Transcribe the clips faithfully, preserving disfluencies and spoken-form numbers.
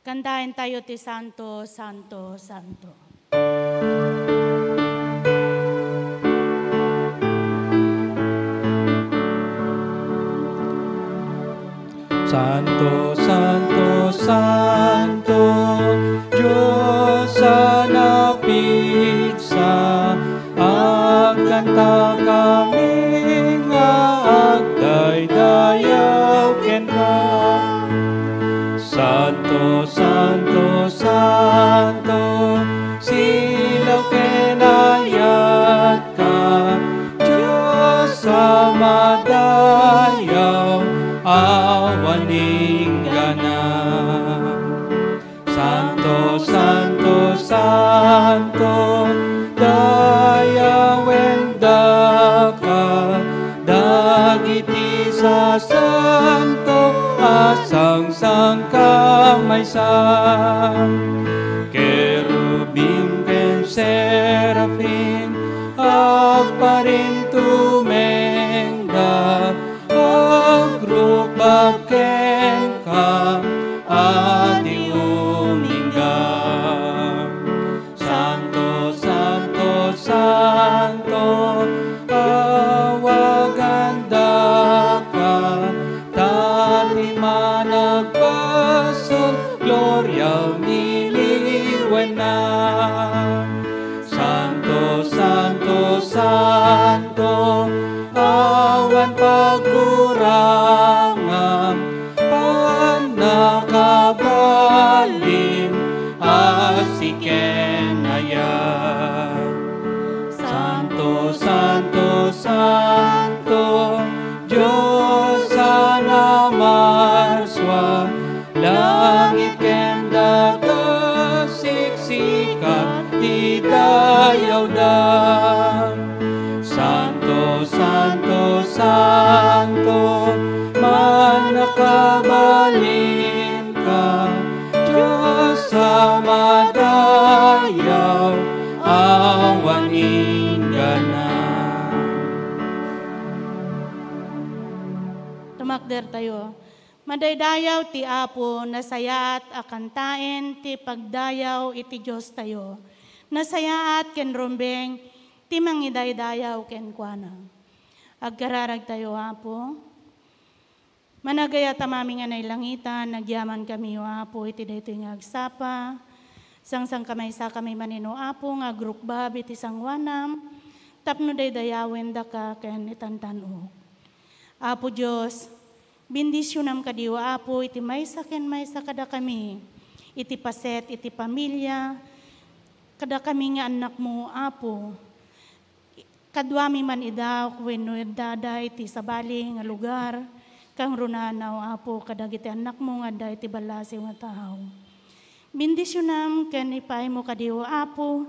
Kantaentayo ti Santo, Santo, Santo. Santo, Santo, Santo, Dios a napigsa, agkantakami nga agdaydayaw kenka. Santo, Santo, Santo, silaw ken ayatka, Dios a madayaw, awan inggana. Santo, Santo, Santo, dayawen daka dagiti sasanto a sangsangka maysa. Kerubim ken serafim, agparintumengda, agrukbab kenka a di umingga. Santo, Santo, Santo, awagan daka, ta ti managbasul, gloriam iliwenna. Santo, Santo, Santo, awan pagkurangam, pannakabalin a siken ayam. Santo, Santo, Santo, Dios a namarsua, langit ken daga, siksikat ti dayawda. Santo, Santo, Santo, mannakabalinka, Dios a madayaw, awan inggana. Tumakdertayo. Madaydayaw ti Apo, nasayaat a kantaen ti pagdayaw iti Diostayo. Nasayaat ken rumbeng ti mangidaydayaw kenkuana. Agkararagtayo, Apo. Managayat Amami nga nailangitan, nagyamankami, O Apo, iti daytoy nga agsapa. Sangsangkamaysakami manen, O Apo, nga agrukbab iti sangoanam tapno daydayawen daka ken itantan-ok. Apo Dios, bendisionam kadi, O Apo, iti maysa ken maysa kadakami, iti paset, iti pamilia, kadakami nga annakmo, O Apo. Kaduami man ida wenno addada iti sabali nga lugar, kangrunaanna, O Apo, kadagiti annakmo nga adda iti ballasiw nga tao. Bendisionam ken ipaaymo kadi, O Apo,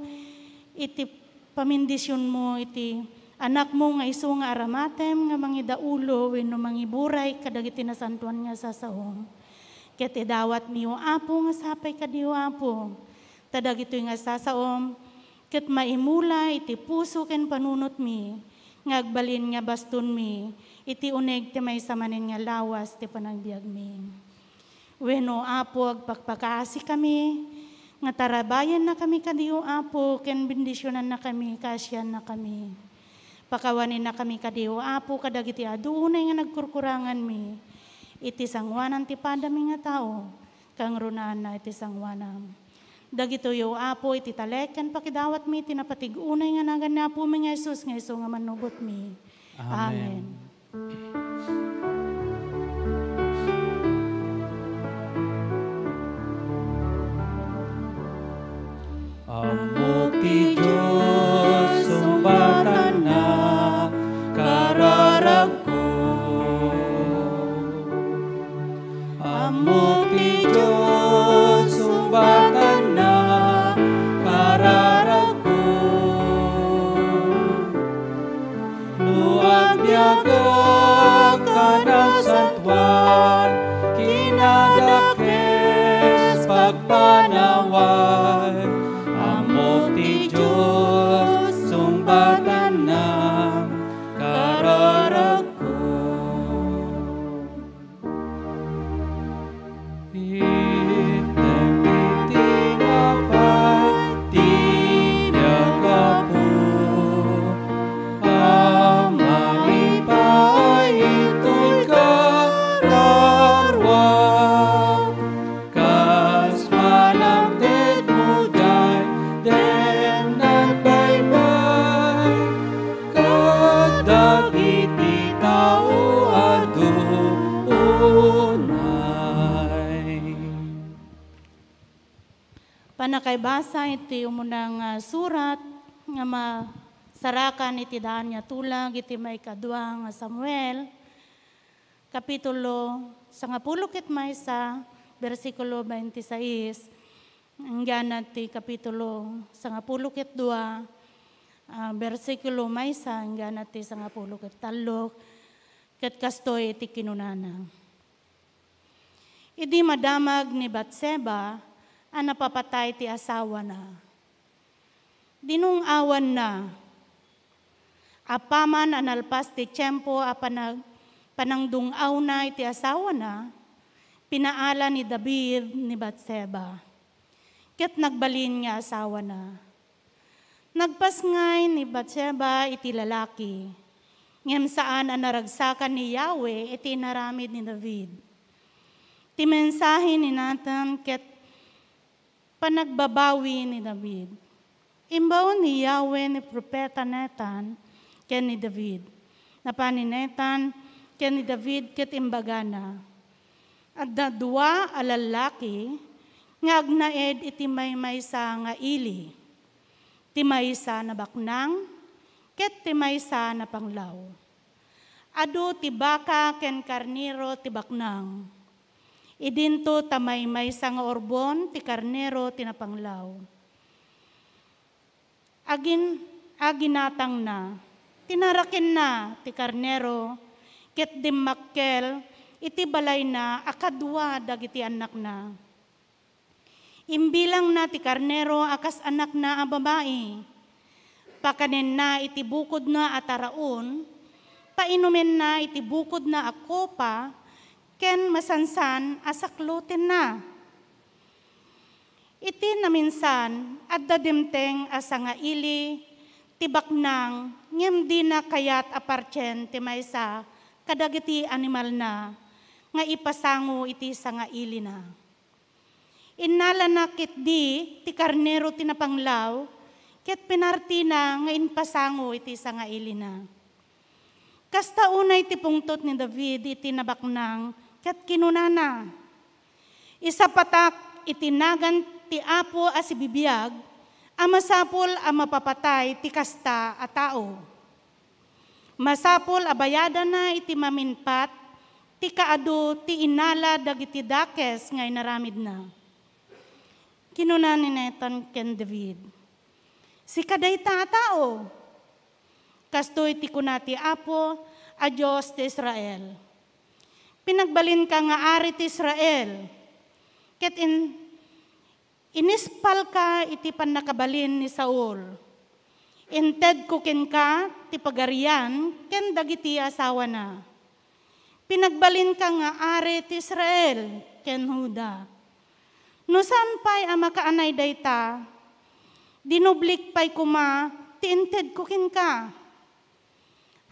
iti pamindisionmo iti anakmo nga isu nga aramatem nga mangidaulo wenno mangiburay kadagiti nasantoan nga sasaom. Ket idawatmi, O Apo, nga sapay kadi, O Apo, ta dagitoy nga sasaom ket maimula iti puso ken panunotmi nga agbalin nga bastonmi iti uneg ti maysa manen nga lawas ti panagbiagmi. Wenno, Apo, agpakpakaasikami nga tarabayennakami kadi, O Apo, ken bendisionannakami, kaasiannakami. Pakawanennakami kadi, O Apo, kadagiti adu unay nga nagkurkuranganmi iti sangoanan ti padami nga tao, kangrunaanna iti sangoanam. Dagitoy, O Apo, iti talek ken pakidawatmi iti napatig-unay nga nagan ni Apomi nga Jesus nga isu nga mannubotmi. Amen. Amen. Ammok ti Dios, sungbatanna kararagko. Ammok ti Dios, sungbatanna kararagko. No agbiagak a nasantoan, kinadakes pagpanawan, ammok ti Dios, sungbatanna kararagko. Pannakaibasa iti umuna nga surat nga masarakan iti daan nga tulag iti maikadua nga Samuel, kapitulo sangapulo ket maysa, bersikulo twenty-six, inggana ti kapitulo sangapulo ket dua, ah, bersikulo maysa, inggana ti sangapulo ket tallo, ket kastoy iti kinunana. Idi madamag ni Batseba a napapatay ti asawana, dinung-awanna. Apaman a nalpas ti tiempo a panag-, panangdung-awna iti asawana, pinaala ni David ni Batseba, ket nagbalin nga asawana. Nagpasngay ni Batseba iti lalaki, ngem saan a naragsakan ni Yahweh iti inaramid ni David. Ti mensahe ni Natan ket panagbabawi ni David. Imbaon ni Yahweh ni Propeta Natan ken ni David. Napan ni Natan ken ni David ket imbagana, "Adda dua a lallaki nga agnaed iti maymaysa nga ili. Ti maysa nabaknang, ket ti maysa napanglaw. Adu ti baka ken karnero ti baknang. Idinto ta maymaysa nga urbon ti karnero ti napanglaw." Agin-, aginatangna, tinarakenna ti karnero, ket dimmakkel iti balayna a kadua dagiti annakna. Imbilangna ti karnero a kas annakna a babai. Pakanenna iti bukodna a taraon, painumenna iti bukodna a kopa, ken masansan a saklotenna. Iti naminsan, adda dimteng a sangaili ti baknang, ngem dina kayat a partien ti maysa kadagiti animalna nga ipasango iti sangailina. Innalana ketdi ti karnero ti napanglaw, ket pinartina nga impasango iti sangailina. Kasta unay ti pungtot ni David iti nabaknang, ket kinunana, "Isapatak iti nagan ti Apo a sibibiag a masapul a mapapatay ti kasta a tao. Masapul a bayadana iti maminpat ti kaadu ti innala dagiti dakes nga inaramidna." Kinuna ni Natan ken David, "Sika dayta a tao." Kastoy ti kuna ti Apo a Dios ti Israel, "Pinagbalinka nga ari ti Israel, ket in-, inispalka iti pannakabalin ni Saul. Intedko kenka ti pagarian ken dagiti asawana. Pinagbalinka nga ari ti Israel ken Juda. No saan pay a makaanay dayta, dinublik pay koma ti intedko kenka.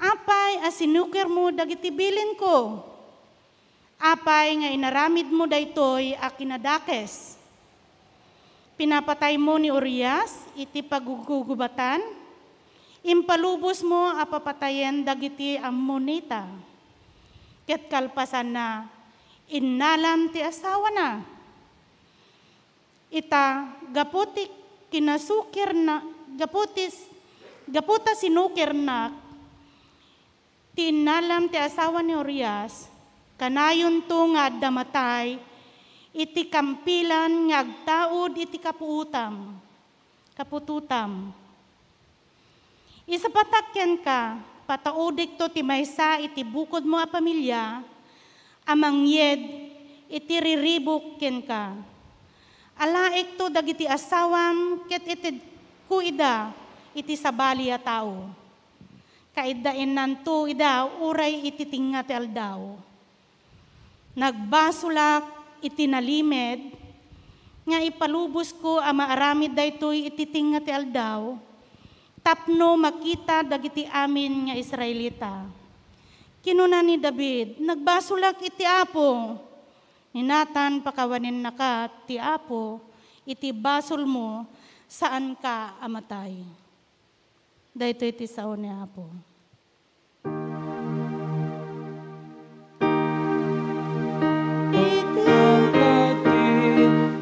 Apay a sinukirmo dagiti bilinko? Apay nga inaramidmo daytoy a kinadakes? Pinapataymo ni Urias iti pagugugubatan, impalubosmo a papatayen dagiti Ammonita. Ket kalpasanna, innalam ti asawana. Ita, gapu ti kinasukirna, gapu ti s-, gapu ta sinukirnak ti innalam ti asawa ni Urias, kanayonto nga adda matay iti kampilan nga agtaud iti kapuotam, kaputotam. Isapatak kenka, pataudikto ti maysa iti bukodmo a pamilia a mangyed iti riribuk kenka. Alaekto dagiti asawam ket itedko ida iti sabali a tao. Kaiddaennanto ida uray iti tengnga ti aldaw. Nagbasolak iti nalimed nga ipalubosko a maaramid daytoy iti tengnga ti aldaw tapno makita dagiti amin nga Israelita. Kinuna ni David, "Nagbasolak iti Apo." Ni Natan, "Pakawanennaka ti Apo iti basolmo, saanka a matay." Daytoy ti sao ni Apo. Iti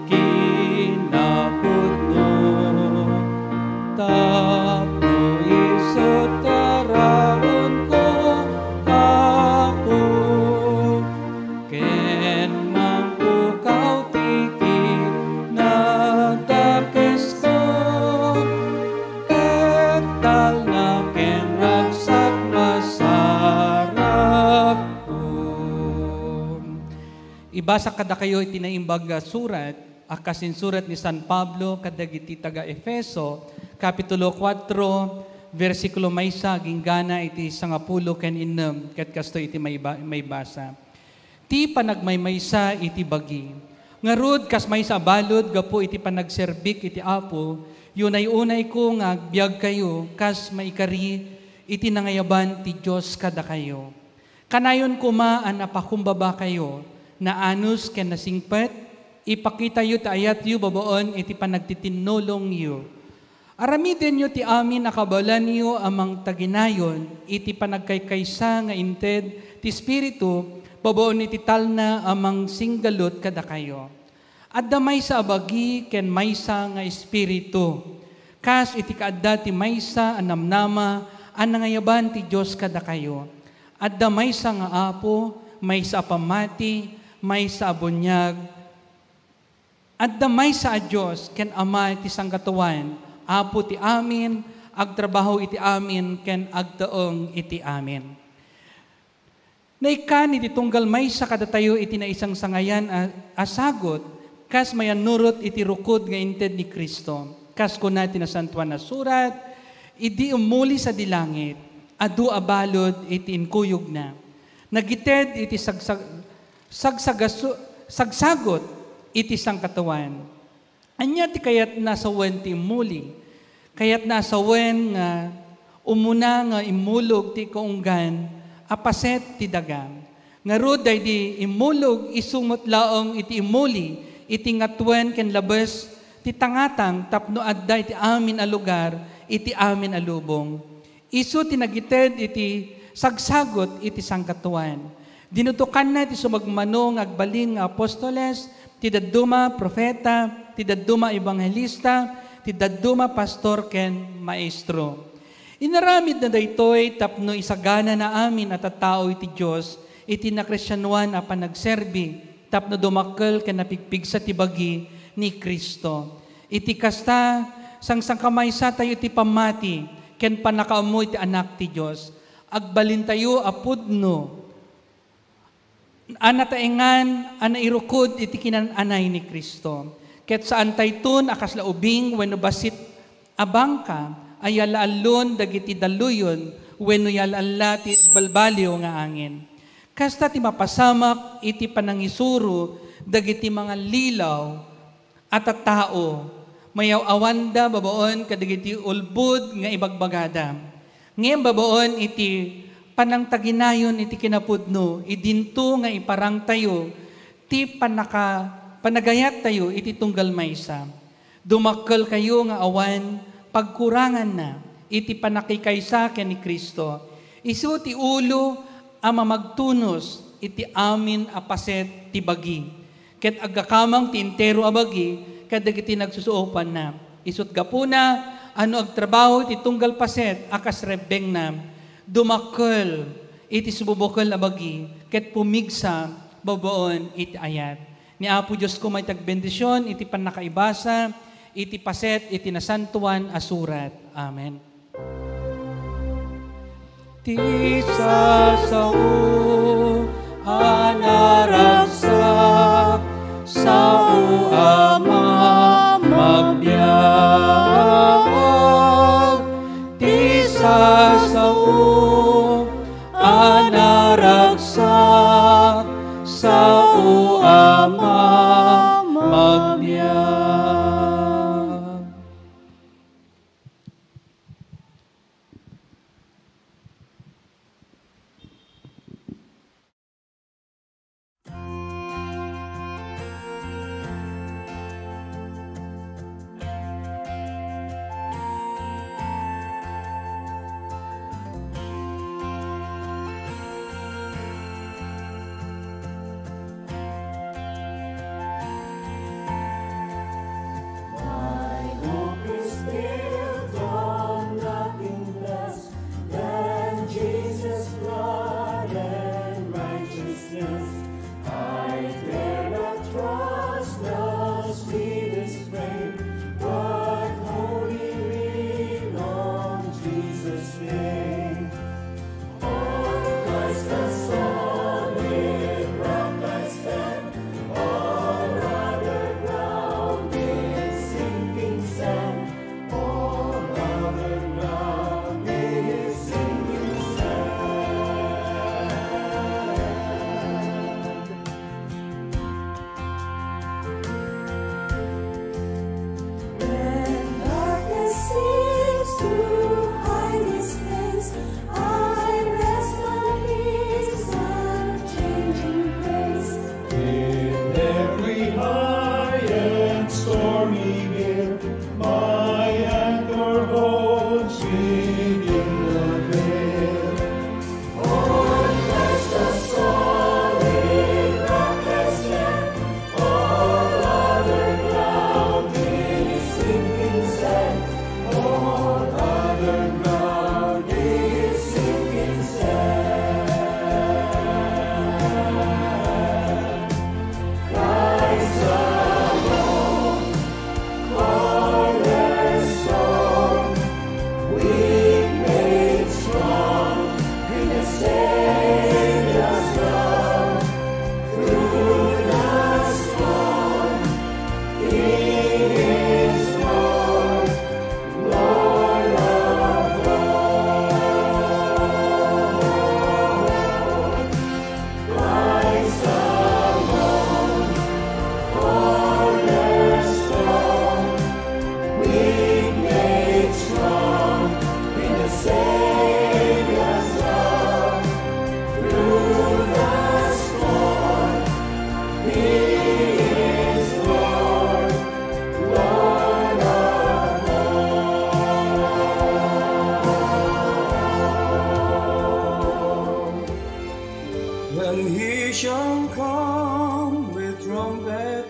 kinapu- Ibasa kadakayo iti Naimbag a Surat a kas insurat ni San Pablo kadagiti taga-Efeso, Kapitulo kuatro, bersikulo maysa agingga iti sangapulo ken innem, ket kastoy iti maiba-, maibasa. Ti panagmaymaysa iti bagi. Ngarud, kas maysa a balud gapu iti panagserbik iti Apo, yunay-unayko nga agbiagkayo kas maikari iti nangayaban ti Dios kadakayo. Kanayon koma a napakumbabakayo, naanus ken nasingpet, ipakitayo ti ayatyo babaen iti panagtitinnulongyo. Aramidenyo ti amin a kabaelanyo a mangtaginayon iti panagkaykaysa nga inted ti Espiritu babaen iti talna a mangsinggalut kadakayo. Adda maysa a bagi ken maysa nga Espiritu, kas iti kaadda ti maysa a namnama a nangayaban ti Dios kadakayo. Adda maysa nga Apo, maysa a pammati, maysa a buniag. Adda maysa a Dios ken Ama ti Sangkataoan, Apo ti amin, agtrabaho iti amin, ken agtaeng iti amin. Naikkan iti tunggal maysa kadatayo iti naisangsangayan a, a sagut, kas mayannurot iti rukod nga inted ni Cristo. Kas kuna ti Nasantoan a Surat, idi ummuli sadi langit, adu a balud iti inkuyogna. Nagited iti sagsag-, sagsagasu-, sagsagut iti sangkataoan. Ania ti kayatna a sawen ti immuli? Kayatna a sawen nga umuna nga immulog ti ikaunggan a paset ti daga. Ngarud, daydi immulog, isu met laeng iti immuli iti ngatuen ken labes ti tangatang tapno adda iti amin a lugar, iti amin a lubong. Isu ti nagited iti sagsagut iti sangkataoan. Dinutokanna ti sumagmamano nga agbalin nga apostoles, ti dadduma a profeta, ti dadduma a ebanghelista, ti dadduma a pastor ken maestro. Inaramidna daytoy tapno isaganana amin a tattao iti Dios iti nakristianoan a panagserbi tapno dumakkel ken napigpigsa ti bagi ni Cristo. Iti kasta, sangsangkamaysatayo iti pammati ken pannakaammo iti Anak ti Dios. Agbalintayo a pudno a nataengan a nairukod iti kinan-anay ni Cristo. Ket saantayton a kasla ubing wenno bassit a bangka a yalaallon dagiti dalluyon wenno yalaalla ti agbalbaliw nga angin. Kasta ti mapasamak iti panangisuro dagiti mangallilaw a tattao, mayaw-awanda babaen kadagiti ulbod nga ibagbagada. Ngem babaen iti panangtaginayon iti kinapudno, idinto nga iparangtayo ti pannaka-, panagayattayo iti tunggal maysa. Dumakkelkayo nga awan pagkuranganna iti pannakikaysa ken ni Cristo. Isu ti ulo a mamagtunos iti amin a paset ti bagi. Ket aggakamang ti entero a bagi kadagiti nagsusuopanna. Isut' gapuna a no agtrabaho iti tunggal paset a kas rebbengna, dumakkel iti sububukel a bagi ket pumigsa babaen iti ayat. Ni Apo Dios koma iti agbendision iti pannakaibasa iti paset iti nasantoan a surat. Amen. Ti sasao a naragsak, sao a mamagbiag. Ti sasao a naragsak, sao a mamagbiag.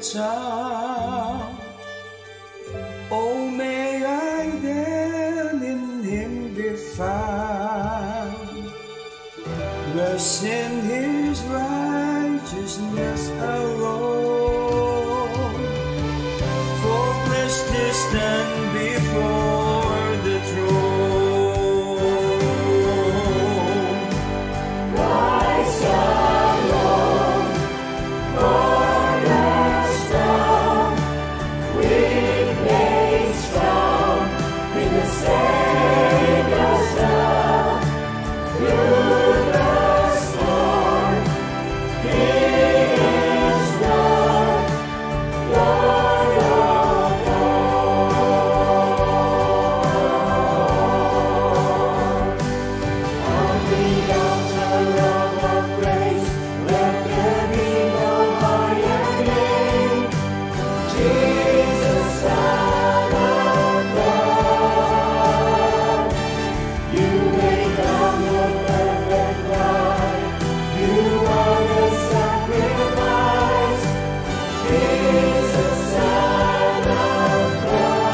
Son. Oh, may I then in him be found, blessed in his righteousness alone. For blessed to stand before the throne. Christ alone, cornerstone, weak made strong in the Savior's love. Through the storm, He is Lord, Lord of all. On the altar of our praise, let there be no higher name. Jesus, Son of God, you laid down your perfect life. You are the sacrifice. Jesus, Son of God.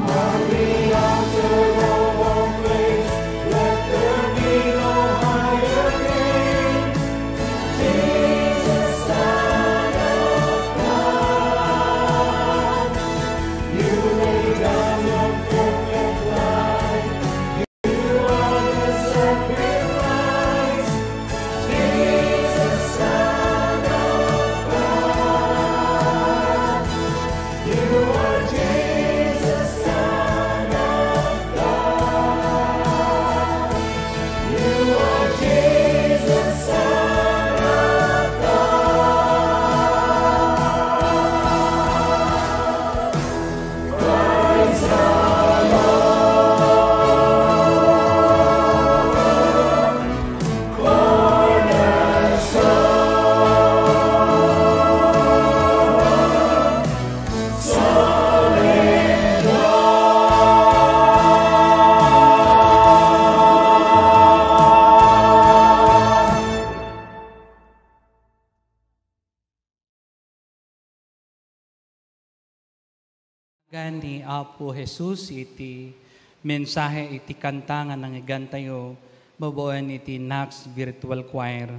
On the altar of all praise, let there be no higher name. Jesus, Son of God, you laid down your perfect life. You are the sacrifice, Jesus, Son of God. You are Jesus, Son of God. You are Jesus, Son of God. Nagan ni Apo Jesus iti mensahe iti kanta nga nangngegantayo babaen iti Nax Virtual Choir.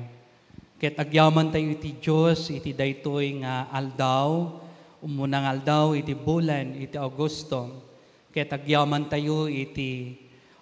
Ket agyamantayo iti Dios iti daytoy nga aldaw, umuna nga aldaw iti bulan iti Agosto. Ket agyamantayo iti,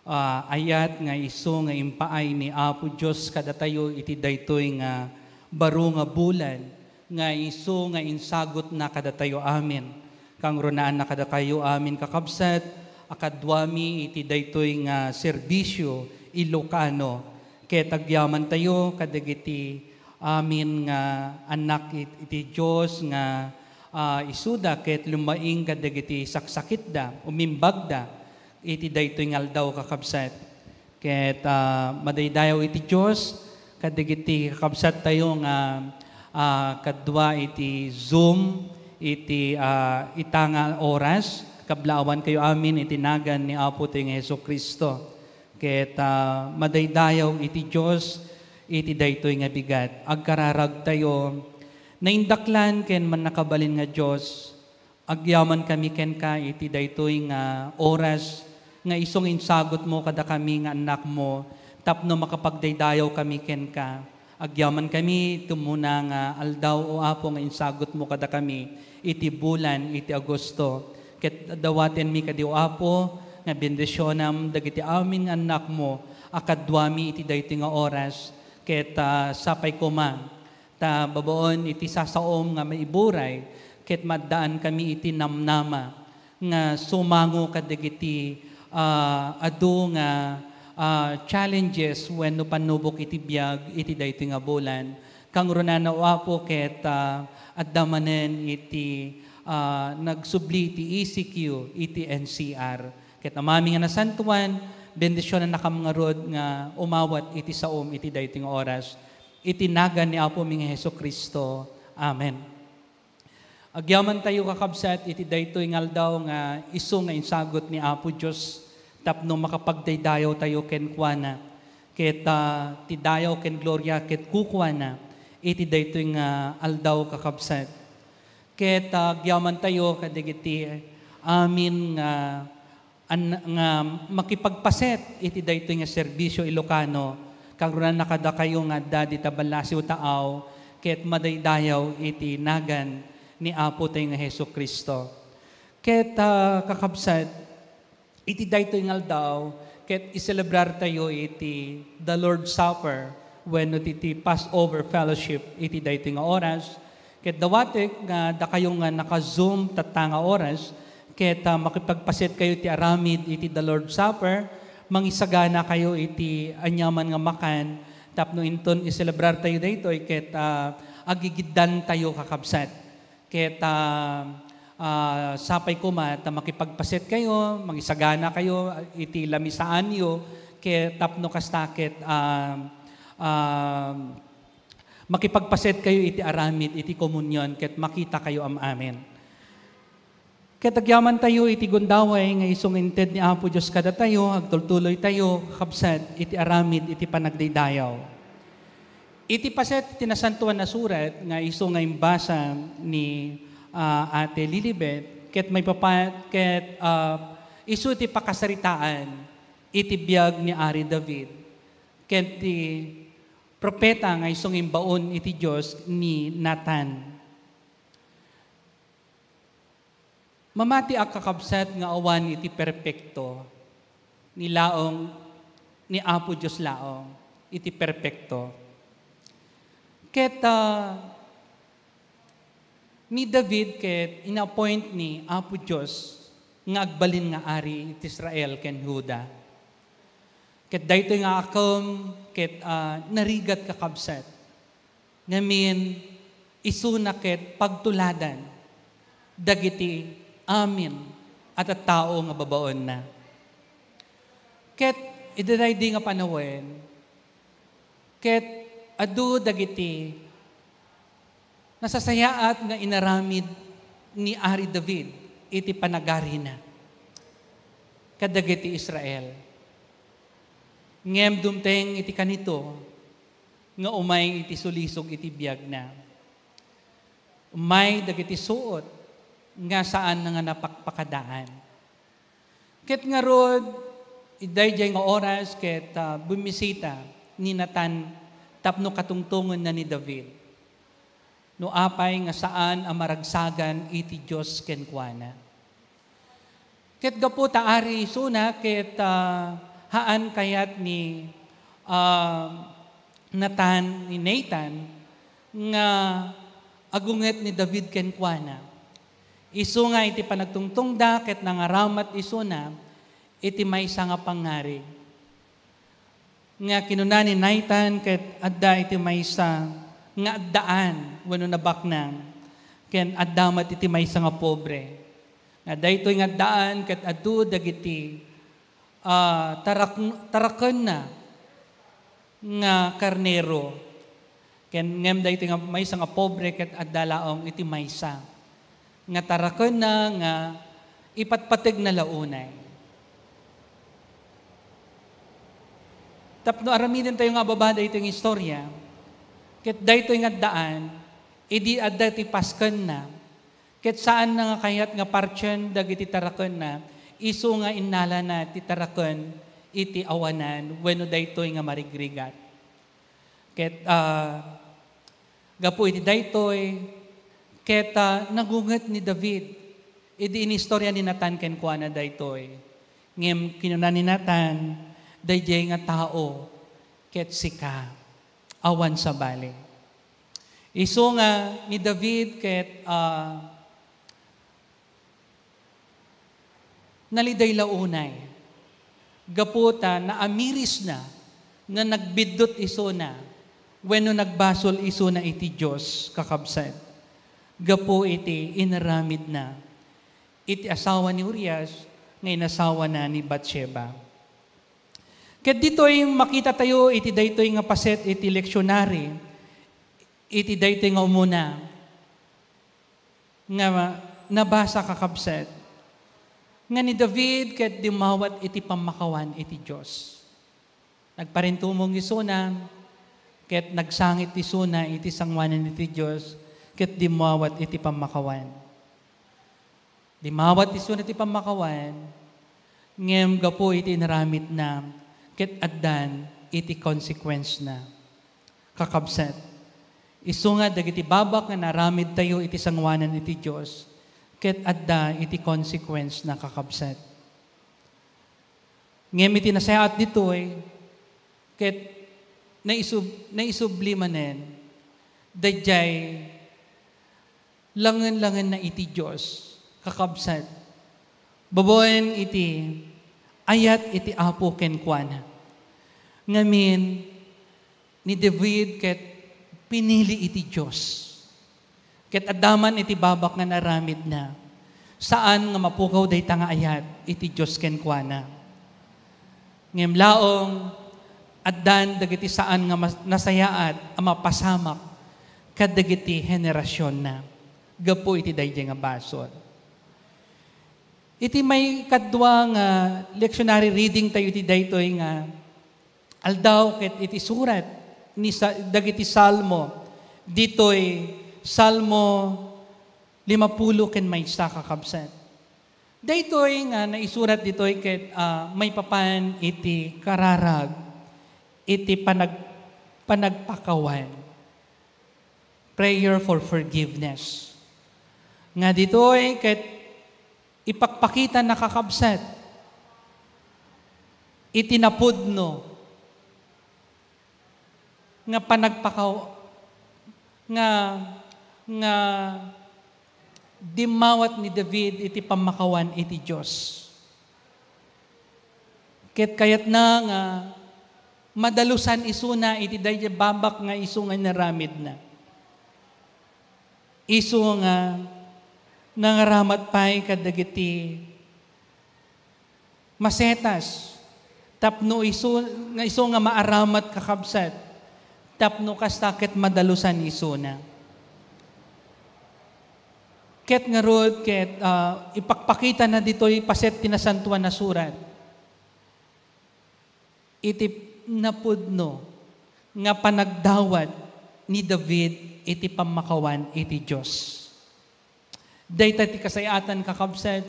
ah, ayat nga isu nga impaay ni Apo Dios kadatayo iti daytoy nga baro nga bulan, nga isu nga insagutna kadatayo amin. Kangrunaanna kadakayo amin, kakabsat, a kaduami iti daytoy nga serbisio Ilocano. Ket agyamantayo kadagiti amin nga annak it-, iti Dios nga, ah, isuda ket lummaing kadagiti saksakitda, umimbagda iti daytoy nga aldaw, kakabsat. Ket, ah, madaydayaw iti Dios kadagiti kakabsattayo nga, ah, kadua iti Zoom iti, ah, ita nga oras. Kablaawankayo amin iti nagan ni Apotayo nga Jesu-Cristo. Ket, ah, madaydayaw iti Dios iti daytoy nga bigat. Agkararagtayo, naindaklan ken mannakabalin nga Dios, agyamankami kenka iti daytoy nga oras nga isu nga insagutmo kadakami nga annakmo tapno makapagdaydayawkami kenka. Agyamankami iti umuna nga aldaw, O Apo, nga insagutmo kadakami iti bulan iti Agosto. Ket dawatenmi kadi, O Apo, nga bendisionam dagiti amin nga annakmo a kaduami iti daytoy nga oras. Ket, ah, sapay koma ta babaen iti sasaom nga maiburay, ket maaddaankami iti namnama nga sumango kadagiti, ah, adu nga, ah, challenges wenno pannubok iti biag iti daytoy nga bulan. Kangrunana, O Apo, ket, ah, adda manen iti, ah, nagsubli iti E C Q iti N C R. Ket Amami nga nasantoan, bendisionannakam ngarud nga umawat iti saom iti daytoy nga oras. Iti nagan ni Apomi nga Jesu-Cristo. Amen. Agyamantayo, kakabsat, iti daytoy nga aldaw nga isu nga insagut ni Apo Dios tapno makapagdaydayawtayo kenkuana. Ket, ah, ti dayaw ken gloria ket kukuana iti daytoy nga aldaw, kakabsat. Ket, ah, agyamantayo kadagiti amin nga an-, nga makipagpaset iti daytoy nga serbisio Ilocano, kagrunana kadakayo nga adda dita ballasiw taaw ket madaydayaw iti nagan ni Apotayo nga Jesu-Cristo. Ket, ah, kakabsat, iti daytoy nga aldaw, ket iselebrartayo iti the Lord's Supper wenno iti Passover Fellowship iti daytoy nga oras. Ket dawatek nga dakayo nga naka-Zoom tatta nga oras, ket, ah, makipagpaset kayo iti aramid iti the Lord's Supper, mangisagana kayo iti aniaman nga makan, tapno inton iselebrartayo daytoy ket, ah, agigiddantayo, kakabsat. Ket, ah, ah, sapay koma ta makipagpaset kayo, mangisagana kayo iti lamisaanyo, ket tapno kasta ket, ah, ah, makipagpaset kayo iti aramid iti komunion ket makita kayo am-amin. Ket agyamantayo iti gundaway nga isu nga inted ni Apo Dios kadatayo, agtultuloytayo, kakabsat, iti aramid iti panagdaydayaw. Iti paset ti Nasantoan a Surat nga isu nga imbasa ni, ah, Ate Lilibet, ket maipapan-, ket, ah, isu ti pakasaritaan iti biag ni Ari David, ket ti propeta nga isu nga imbaon iti Dios ni Natan. Mamatiak, kakabsat, nga awan iti perpekto, ni laong, ni Apo Dios laong iti perpekto. Ket, ah, ni David ket in-appoint ni Apo Dios nga agbalin nga ari iti Israel ken Juda. Ket daytoy nga akem ket, ah, narigat, kakabsat, ngamin isuna ket pagtuladan dagiti amin a tattao nga babaenna. Ket idi daydi nga panawen, ket adu dagiti nasasayaat nga inaramid ni Ari David iti panagarina kadagiti Israel. Ngem dumteng iti kanito nga umay iti sulisog iti biagna. Umay dagiti suot nga saan nga napakpakadaan. Ket ngarud, daydiay nga oras ket, ah, bumisita ni Natan tapno katungtongenna ni David no apay nga saan a maragsagan iti Dios kenkuana. Ket gapu ta ari isuna ket, ah, haan kayat ni, ah, Natan, ni Nathan, nga agunget ni David kenkuana. Isu nga iti panagtungtongda ket nangaramat isuna iti maysa nga pangngari. Nga kinuna ni Nathan ket adda iti maysa nga addaan wenno nabaknang, ken adda met iti maysa nga pobre. Nga daytoy nga addaan ket adu dagiti, ah, tarak-, tarakenna nga karnero. Ken ngem daytoy nga maysa nga pobre ket adda laeng iti maysa nga tarakenna nga ipatpategna la unay. Tapno aramidentayo nga ababa daytoy nga istorya, ket daytoy nga addaan, idi adda ti paskenna, ket saanna nga kayat nga partien dagiti tarakenna, isu nga innalana ti taraken iti awanan wenno daytoy nga marigrigat. Ket, ah, gapu iti daytoy, ket, ah, nagunget ni David idi inistorya ni Natan kenkuana daytoy. Ngem kinuna ni Natan, "Daydiay nga tao ket sika, awan sabali." Isu nga ni David ket, ah, naliday la unay, gapu ta naamirisna nga nagbiddut isuna wenno nagbasol isuna iti Dios, kakabsat, gapu iti inaramidna iti asawa ni Urias nga inasawana ni Bathsheba. Ket ditoy makitatayo iti daytoy nga paset iti leksionary, iti daytoy nga umuna nga nabasa, kakabsat, nga ni David ket dimmawat iti pammakawan iti Dios. Nagparintumong isuna, ket nagsangit isuna iti sangoanan iti Dios, ket dimmawat iti pammakawan. Dimmawat isuna iti pammakawan, ngem gapu iti inaramidna, ket addan iti consequence-na. Kakabsat, isu nga dagiti babak nga naaramidtayo iti sangoanan iti Dios, ket adda iti consequence-na, kakabsat. Ngem iti nasayaat ditoy, ket naisub-, naisubli manen, daydiay langen-langenna iti Dios, kakabsat. Babaen iti ayat iti Apo kenkuana. Ngamin, ni David ket pinili iti Dios. Ket adda man iti babak nga naaramidna, saan nga mapukaw dayta nga ayat iti Dios kenkuana. Ngem laeng, addan dagiti saan nga mas-, nasayaat a mapasamak kadagiti henerasionna gapu iti daydiay nga basol. Iti maikadua nga lectionary reading tayo iti daytoy nga aldaw ket iti surat ni sa-, dagiti Salmo, ditoy Salmo limapulo ken maysa, kakabsat. Daytoy nga naisurat ditoy ket, ah, maipapan iti kararag iti panag-, panagpakawan. Prayer for forgiveness. Nga ditoy ket ipakpakita na, kakabsat, iti napudno nga panagpakaw-, nga, nga dimmawat ni David iti pammakawan iti Dios. Ket kayatna nga madalusan isuna iti daydiay babak nga isu nga inaramidna. Isu nga nangaramat pay kadagiti masetas tapno isu, nga isu nga maaramat, kakabsat, tapno kasta ket madalusan isuna. Ket ngarud, ket, ah, ipakpakita na ditoy paset ti Nasantoan a Surat iti napudno nga panagdawat ni David iti pammakawan iti Dios. Dayta ti kasayaatan, kakabsat,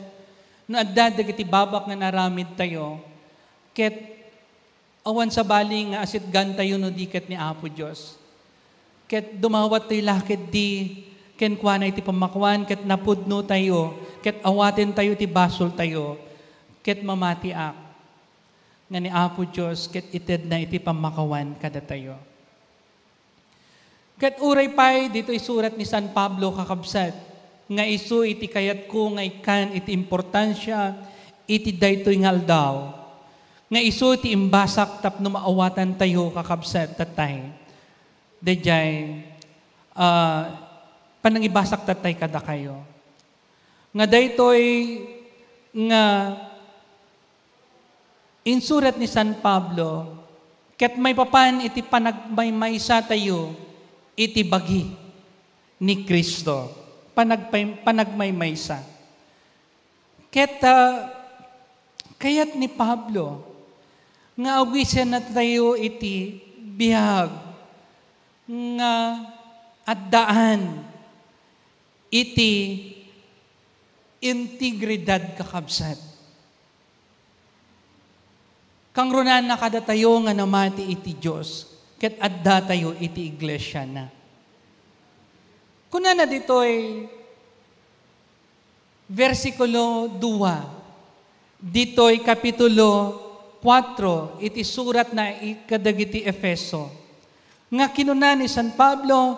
no adda dagiti babak nga naaramidtayo, ket awan sabali nga asitgantayo no di ket ni Apo Dios. Ket dumawattoy la ketdi kenkuana iti pammakawan, ket napudnotayo, ket awatentayo ti basoltayo, ket mamatiak nga ni Apo Dios ket itedna iti pammakawan kadatayo. Ket uray pay ditoy surat ni San Pablo, kakabsat, nga isu iti kayatko nga ikkan iti importansia iti daytoy nga aldaw, nga isu ti imbasak tapno maawatantayo, kakabsat, tatay. Daydiay, ah, panangibasak tatay kadakayo. Nga daytoy nga insurat ni San Pablo, ket maipapan iti panagmaymaysa tayo iti bagi ni Cristo. Panagpay-, panagmaymaysa. Ket, ah, kayat ni Pablo nga awisenna tayo iti biag nga addaan iti integridad, kakabsat. Kangrunana kadatayo nga namati iti Dios, ket addatayo iti iglesiana. Kunana ditoy, versikulo dua, ditoy kapitulo kuatro iti suratna i-, kadagiti Efeso, nga kinuna ni San Pablo,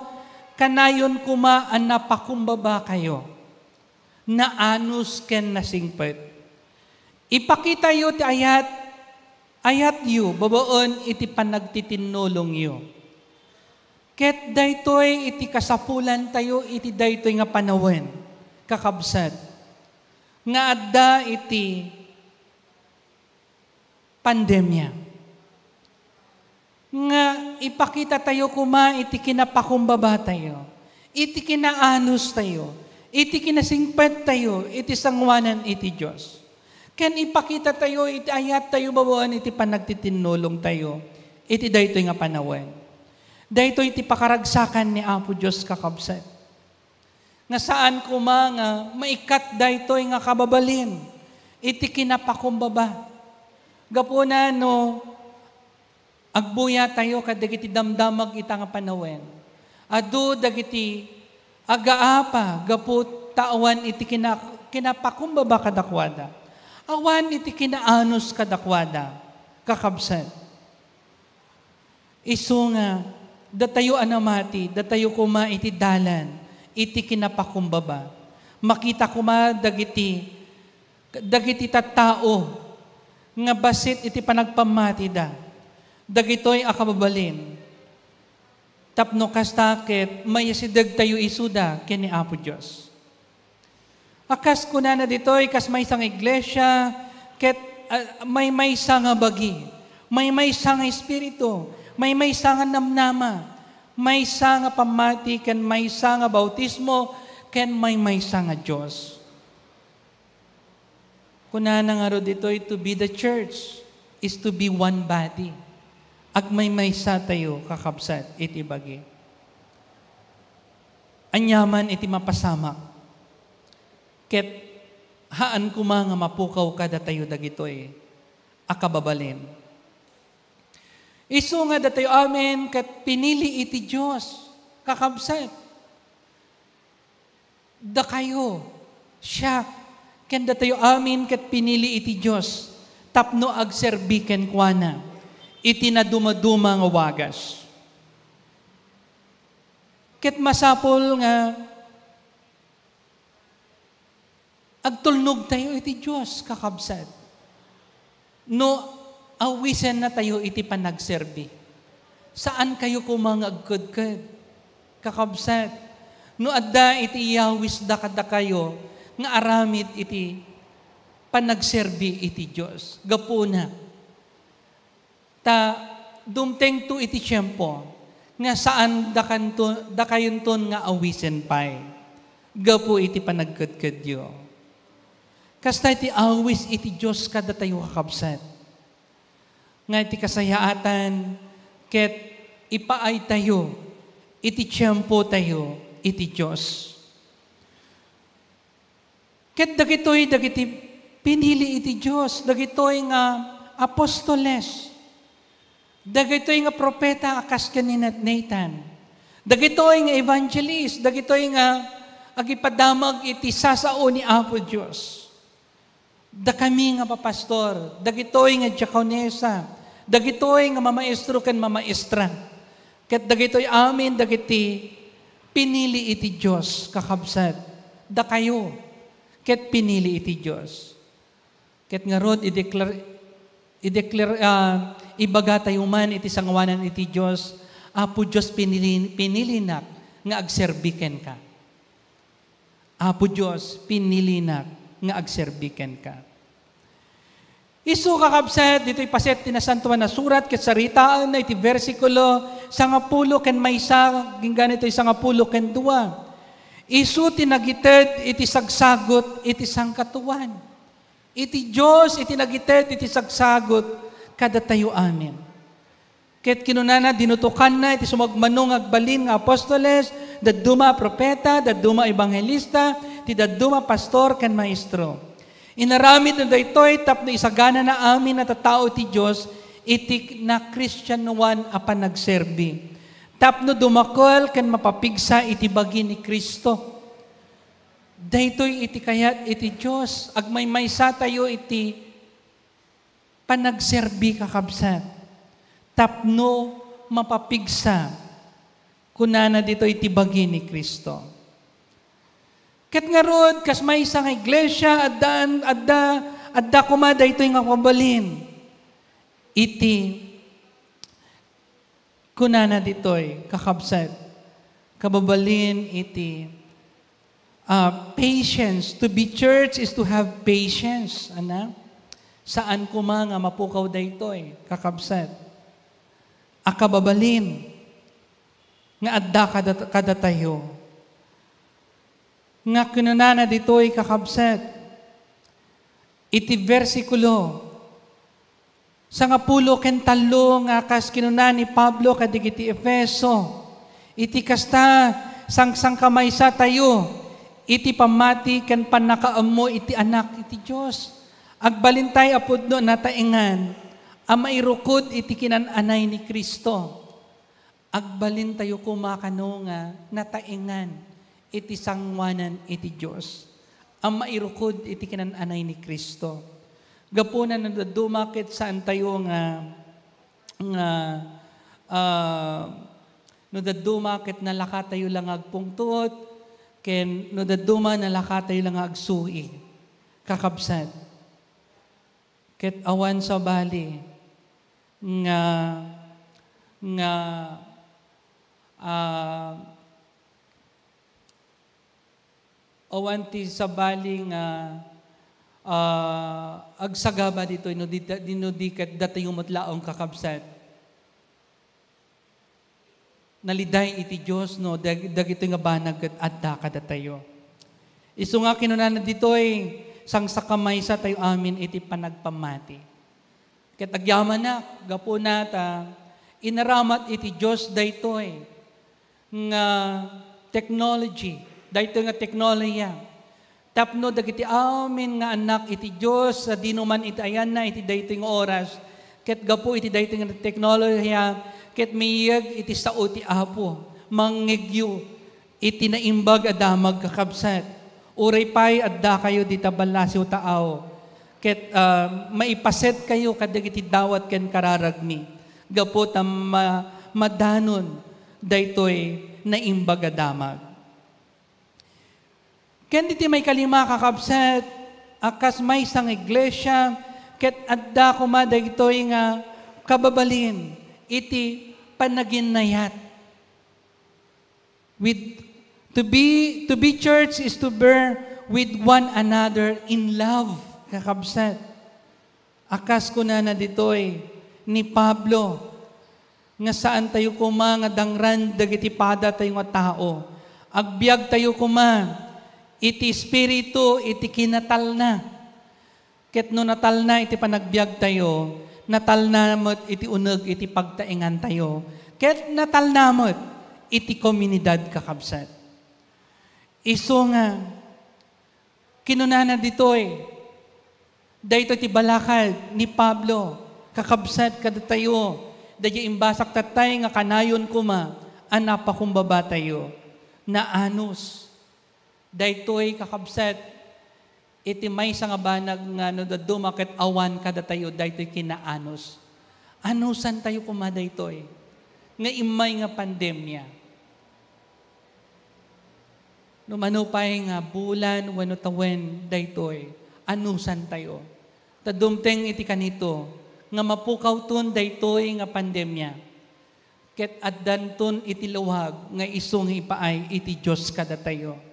"Kanayon koma a napakumbabakayo, naanus ken nasingpet. Ipakitayo ti ayat, ayatyo babaen iti panagtitinnulongyo." Ket daytoy iti kasapulantayo iti daytoy nga panawen, kakabsat, nga adda iti pandemia. Nga ipakitatayo koma iti kinapakumbabatayo, iti kinaanustayo, iti kinasingpettayo iti sangoanan iti Dios. Ken ipakitatayo iti ayattayo babaen iti panagtitinnulongtayo iti daytoy nga panawen. Daytoy ti pakaragsakan ni Apo Dios, kakabsat. Nga saan koma nga maikkat daytoy nga kababalin iti kinapakumbaba. Gapuna no agbuyatayo kadagiti damdamag ita nga panawen, adu dagiti agaapa gapu ta awan iti kina-, kinapakumbaba kadakuada. Awan iti kinaanus kadakuada, kakabsat. Isu nga, datayo a namati, datayo koma iti dalan, iti kinapakumbaba. Makita koma dagiti, dagiti tattao nga bassit iti panagpammatida. Dagitoy a kababalin. Tapno kasta ket maiyasidegtayo isuda ken ni Apo Dios. A kas kunana ditoy, kas maysa nga iglesia, ket, ah, maymaysa nga bagi, maymaysa nga espiritu, maymaysa nga namnama, maysa nga pammati, ken maysa nga bautismo, ken maymaysa nga Dios. Kunana ngarud ditoy, to be the church is to be one body. Agmaymaysa tayo, kakabsat, iti bagi. Aniaman iti mapasamak. Ket haan koma nga mapukaw kadatayo dagitoy a kababalin. Isu nga datayo amin ket pinili iti Dios, kakabsat. Dakayo, siak, ken datayo amin ket pinili iti Dios tapno agserbi kenkuana iti nadumaduma nga wagas. Ket masapul nga agtulnogtayo iti Dios, kakabsat. No awisennatayo iti panagserbi, saankayo koma nga agkedked, kakabsat. No adda iti iyawisda kadakayo nga aramid iti panagserbi iti Dios, gapuna Ta dumtengto iti tiempo nga saan dakanto-, dakayonton nga awisen pay gapu iti panagkedkedyo. Kasta iti awis iti Dios kadatayo, kakabsat, nga iti kasayaatan ket ipaaytayo iti tiempotayo iti Dios. Ket dagitoy dagiti pinili iti Dios, dagitoy nga apostoles, dagitoy nga propeta a kas ken ni Nat-, Nathan, dagitoy nga evangelist, dagitoy nga agipadamag iti sasao ni Apo Dios. Dakami nga papastor, dagitoy nga diakonesa, dagitoy nga mamaestro ken mamaestra, ket dagitoy amin dagiti pinili iti Dios, kakabsat. Dakayo ket pinili iti Dios. Ket ngarud, ideklar-, ideklar-, ah, ibagatayo man iti sangoanan iti Dios, Apo Dios, pinili-, pinilinak nga agserbi kenka. Apo Dios, pinilinak nga agserbi kenka. Isu, kakabsat, ditoy paset ti Nasantoan a Surat ket saritaenna iti bersikulo sangapulo ken maysa, inggana itoy sangapulo ken dua. Isu ti nagited iti sagsagut iti sangkatuan. Iti Dios iti nagited iti sagsagut kadatayo amin. Ket kinunana, dinutokanna iti sumagmamano nga agbalin nga apostoles, dadduma a propeta, dadduma a ebanghelista, ti dadduma a pastor ken maestro. Inaramidna daytoy tapno isaganana amin a tattao ti Dios iti nakristianoan a panagserbi, tapno dumakel ken mapapigsa iti bagi ni Cristo. Daytoy iti kayat iti Dios, agmaymaysatayo iti panagserbi, kakabsat, tapno mapapigsa, kunana ditoy, ti bagi ni Cristo. Ket ngarud, kas maysa nga iglesia, adda, adda, adda koma daytoy nga kababalin iti Kunana ditoy, kakabsat, kababalin iti, ah, patience. To be church is to have patience, ana? Saan koma nga mapukaw daytoy, kakabsat, a kababalin nga adda kada-, kadatayo. Nga kinunana ditoy, kakabsat, iti bersikulo, Sangapulo ken tallo nga kas kinuna ni Pablo kadagiti Efeso, iti kasta, sangsangkamaysatayo iti pammati ken pannakaammo iti Anak iti Dios. Agbalintay a pudno a nataengan a mairukud iti kinan-anay ni Cristo. Agbalintayo koma kano nga nataengan iti sangoanan iti Dios a mairukud iti kinan-anay ni Cristo. Gapuna no dadduma ket saantayo nga, nga, ah, no dadduma ket nalakatayo la nga agpungtot, ken no dadduma nalakatayo la nga agsui. Kakabsat, ket awan sabali nga, nga, ah, awan ti sabali nga, ah, agsagaba ditoy no di, di, no di ket datayo met laeng, kakabsat. Naliday iti Dios no dag-, dagitoy nga banag ket adda kadatayo. Isu nga kinunana ditoy, sangsakamaysatayo amin iti panagpammati. Ket agyamanak, gapuna ta inaramat iti Dios daytoy nga technology, daytoy nga teknolohiya. Tapno dagiti amin nga annak iti Dios, sadino man iti ayanna iti daytoy nga oras, ket gapu iti daytoy nga teknolohiya, ket miyeg iti sao ti Apo, mangngegyo iti naimbag a damag, kakabsat. Uray pay addakayo dita ballasiw taaw, ket, ah, maipasetkayo kadagiti dawat ken kararagmi, gapu ta ma-, madanon daytoy naimbag a damag. Ken iti maikalima, kakabsat, a kas maysa nga iglesia, ket adda koma daytoy nga kababalin iti panaginnayat. With, to be, to be church is to bear with one another in love, kakabsat. A kas kunana ditoy ni Pablo, nga saantayo koma nga dangran dagiti padatayo nga tao. Agbiagtayo koma iti Espiritu, iti kinatalna. Ket no natalna iti panagbiagtayo, natalna met iti uneg iti pagtaengantayo. Ket natalna met iti komunidad, kakabsat. Isu nga, kinunana ditoy, daytoy ti balakad ni Pablo, kakabsat, kadatayo, daydiay imbasak tattay nga kanayon koma a napakumbabatayo. Naanus. Daytoy, kakabsat, iti maysa nga banag nga no dadduma ket awan kadatayo, daytoy kinaanus. Anusantayo koma daytoy nga immay nga pandemia. No mano pay nga bulan wenno tawen daytoy, anusantayo. Ta dumteng iti kanito nga mapukawton daytoy nga pandemia. Ket addanton iti lawag nga isu nga ipaay iti Dios kadatayo.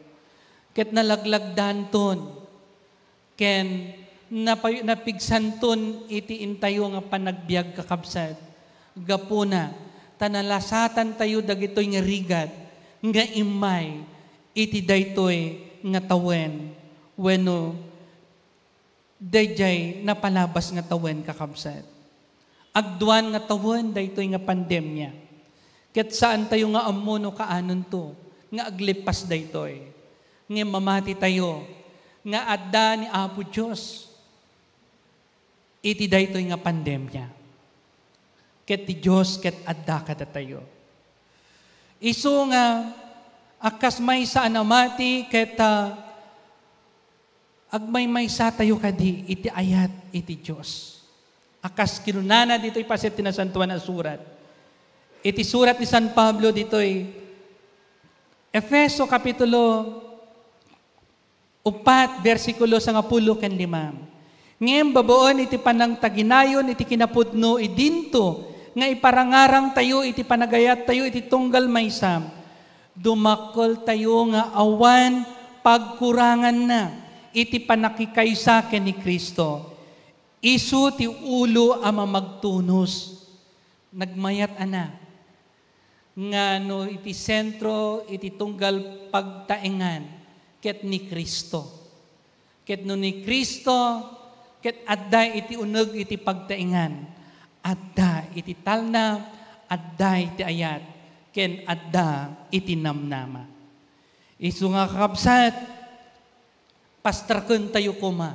Ket nalaglagdanton ken napay-, napigsanton iti intayo nga panagbiag, kakabsat. Gapuna ta nalasatantayo dagitoy nga rigat nga immay iti daytoy nga tawen wenno daydiay napalabas nga tawen, kakabsat. Agduan nga tawen daytoy nga pandemia. Ket saantayo nga ammo no kaanonto nga aglepas daytoy. Ngem mamatitayo nga adda ni Apo Dios iti daytoy nga pandemia. Ket ti Dios ket adda kadatayo. Isu nga, a kas maysa a namati ket, ah, agmaymaysatayo kadi iti ayat iti Dios. A kas kinunana ditoy paset ti Nasantoan a Surat. Iti surat ni San Pablo ditoy Efeso kapitulo upat, bersikulo sangapulo ken lima. Ngem babaen iti panangtaginayon iti kinapudno idinto nga iparangarangtayo iti panagayattayo iti tunggal maysa, dumakkeltayo nga awan pagkuranganna iti pannakikaysa ken ni Cristo. Isu ti ulo a mamagtunos. Nagmayat a na nga no iti sentro iti tunggal pagtaengan ket ni Cristo. Ket no ni Cristo ket adda iti uneg iti pagtaengan, adda iti talna, adda iti ayat, ken adda iti namnama. Isu nga kakabsat, pastrakentayo koma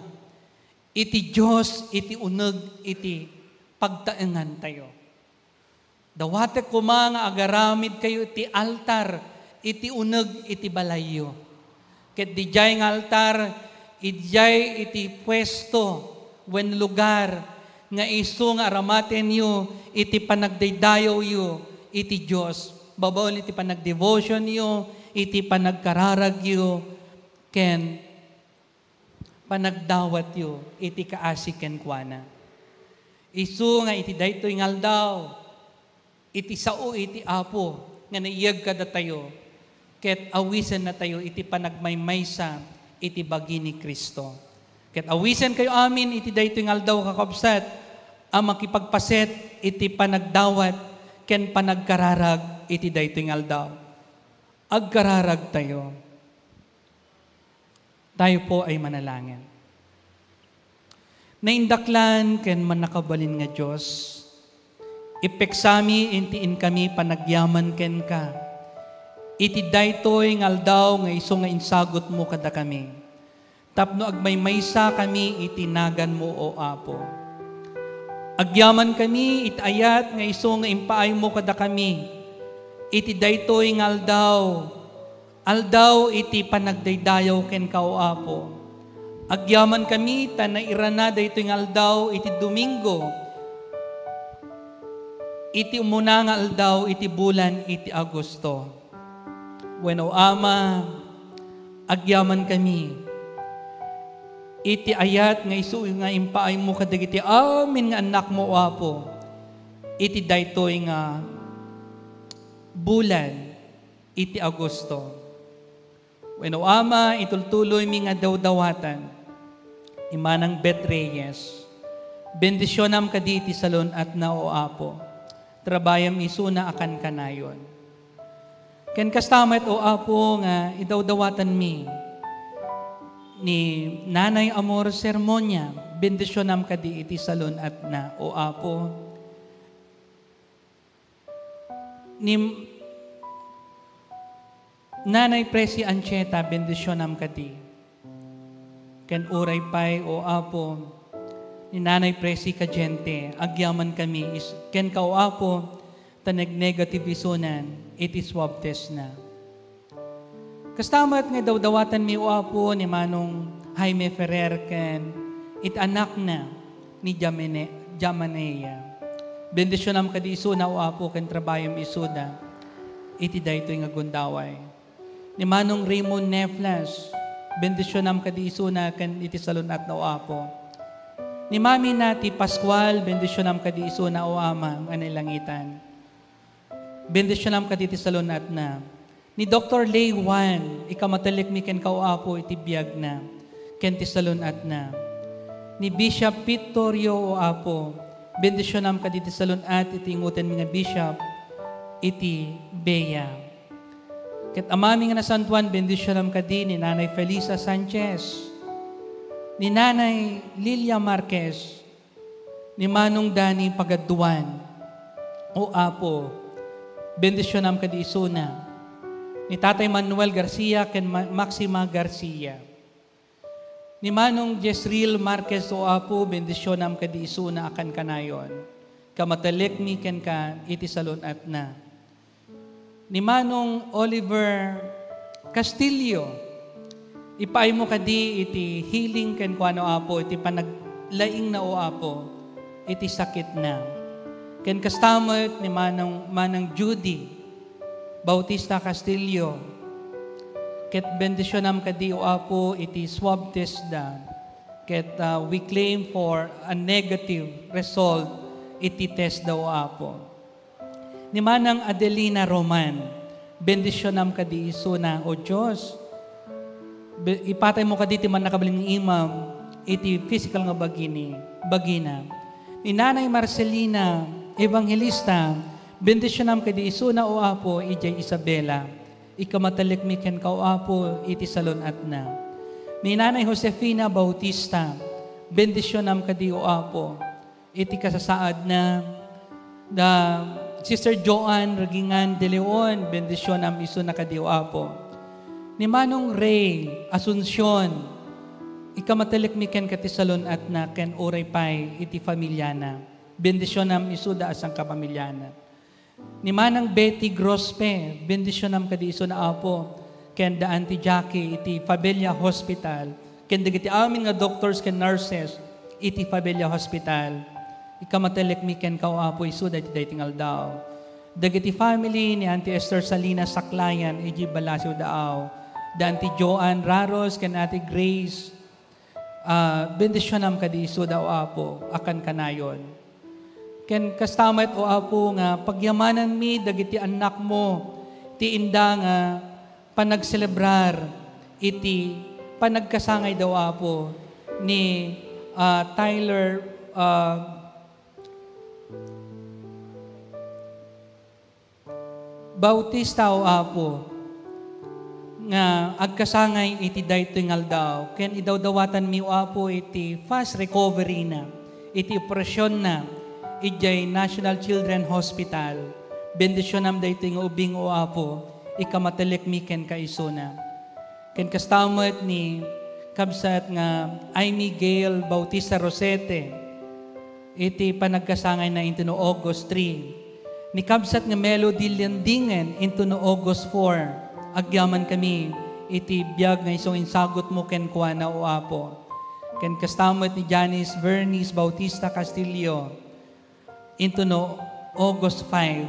iti Dios iti uneg iti pagtaengantayo. Dawatek koma nga agaramidkayo iti altar iti uneg iti balayyo. Ket didiay nga altar, idiay iti puesto wen lugar nga isu nga aramatenyo iti panagdaydayawyo iti Dios, babaen iti panagdevotionyo, iti panagkararagyo, ken panagdawatyo iti kaasi kenkuana. Isu nga iti daytoy nga aldaw, iti sao iti Apo nga naiyag kadatayo, ket awisennatayo iti panagmaymaysa iti bagi ni Cristo. Ket awisenkayo amin iti daytoy nga aldaw, kakabsat, a makipagpaset iti panagdawat ken panagkararag iti daytoy nga aldaw. Agkararagtayo. Tayo po ay manalangin. Naindaklan ken mannakabalin nga Dios, ipeksami inti inkami panagyaman kenka iti daytoy nga aldaw nga isu nga insagutmo kadakami, tapno agmaymaysa kami iti naganmo, O Apo. Agyaman kami iti ayat nga isu nga impaaymo kadakami iti daytoy nga aldaw, aldaw iti panagdaydayaw kenka, O Apo. Agyaman kami ta nairana daytoy nga aldaw iti Domingo, iti umuna nga aldaw iti bulan iti Agosto. Wen, O Ama, agyaman kami iti ayat nga isu nga impaaymo kadagiti amin nga annakmo, O Apo, iti daytoy nga bulan iti Agosto. Wen, O Ama, itultuloymi nga dawdawatan ni Manang Beth Reyes. Bendisionam kadi iti salun-atna, O Apo. Trabayam isuna a kankanayon. Ken kasta met, O Apo, nga idawdawatanmi ni Nanay Amor Sermonia. Bendisionam kadi iti salun-atna, O Apo. Ni Nanay Presi Anchieta, bendisionam kadi. Ken uray pay, O Apo, ni Nanay Presi Cadiente, agyaman kami is-, kenka, O Apo, ta neg-negative isunan iti swab test na. Kasta met nga idawdawatanmi, O Apo, ni Manong Jaime Ferrer ken iti anakna ni Jamene-, Jamanea. Bendisionam kadi isuna, O Apo, ken trabayam isuda iti daytoy nga gundaway. Ni Manong Raymond Neflas, bendisionam kadi isuna ken iti salun-atna, O Apo. Ni Mami Nati Pascual, bendisionam kadi isuna, O Ama nga nailangitan. Bendisionam kadi ti salun-atna. Ni Doktor Lay Juan, ikamatelekmi kenka, O Apo, iti biagna ken ti salun-atna. Ni Bishop Pitorio, O Apo, bendisionam kadi ti salun-at iti ingutenmi nga bishop iti Bea. Ket Amami nga Nasantoan, bendisionam kadi ni Nanay Felisa Sanchez, ni Nanay Lilia Marquez, ni Manong Dani Pagaduan. O Apo, bendisionam kadi isuna. Ni Tatay Manuel Garcia ken Ma-, Maxima Garcia. Ni Manong Jezreel Marquez, O Apo, bendisionam kadi isuna a kankanayon. Kamatelekmi kenka iti salun-atna. Ni Manong Oliver Castillo, ipaaymo kadi iti healing kenkuana, O Apo, iti panaglaingna, O Apo, iti sakitna. Ken kasta met ni Manong, Manang Judy Bautista Castillo, ket bendisionam kadi, O Apo, iti swab test da. Ket, ah, we claim for a negative result iti test da, O Apo. Ni Manang Adelina Roman, bendisionam kadi isuna, O Dios. Be-, ipataymo kadi ti mannakabalin nga imam iti physical nga bagini, bagina. Ni Nanay Marcelina Evangelista, bendisionam kadi isuna, O Apo, idiay Isabela. Ikamatelekmi kenka, O Apo, iti salun-atna. Ni Nanay Josefina Bautista, bendisionam kadi, O Apo, iti kasasaadna Da Sister Joan Regingan de Leon, bendisionam isuna kadi, O Apo. Ni Manong Ray Asuncion, ikamatalekmi kenka ti salun-atna ken uray pay iti familiana. Bendisionam isuda a sangkapamiliana. Ni Manang Betty Grospe, bendisionam kadi isuna, Apo, ken da Auntie Jackie iti Fabella Hospital, ken dagiti amin nga doctors ken nurses iti Fabella Hospital. Ikamatalekmi kenka, O Apo, isuda iti daytoy nga aldaw. Dagiti family ni Auntie Esther Salinas Saklayan, idiay Balasiw Daaw, da Auntie Joan Raros ken Ate Grace, ah, bendisionam kadi isuda, O Apo, a kankanayon. Ken kasta met, O Apo, nga pagyamananmi dagiti annakmo ti inda nga panagselebrar iti panagkasangayda, O Apo, ni, ah, Tyler, ah, Bautista, O Apo, nga agkasangay iti daytoy nga aldaw, ken idawdawatanmi, O Apo, iti fast recovery na, iti operasionna, idiay National Children Hospital. Bendisionam daytoy nga ubing, O Apo, ikamatalekmi kenka isuna. Ken kasta met ni kabsat nga Aimee Gail Bautista Rosete iti panagkasangayna intono August three. Ni kabsat nga Melody Landingen intono August four. Agyamankami iti biag nga isu nga insagutmo kenkuana, O Apo. Ken kasta met ni Janice Vernice Bautista Castillo intono August five.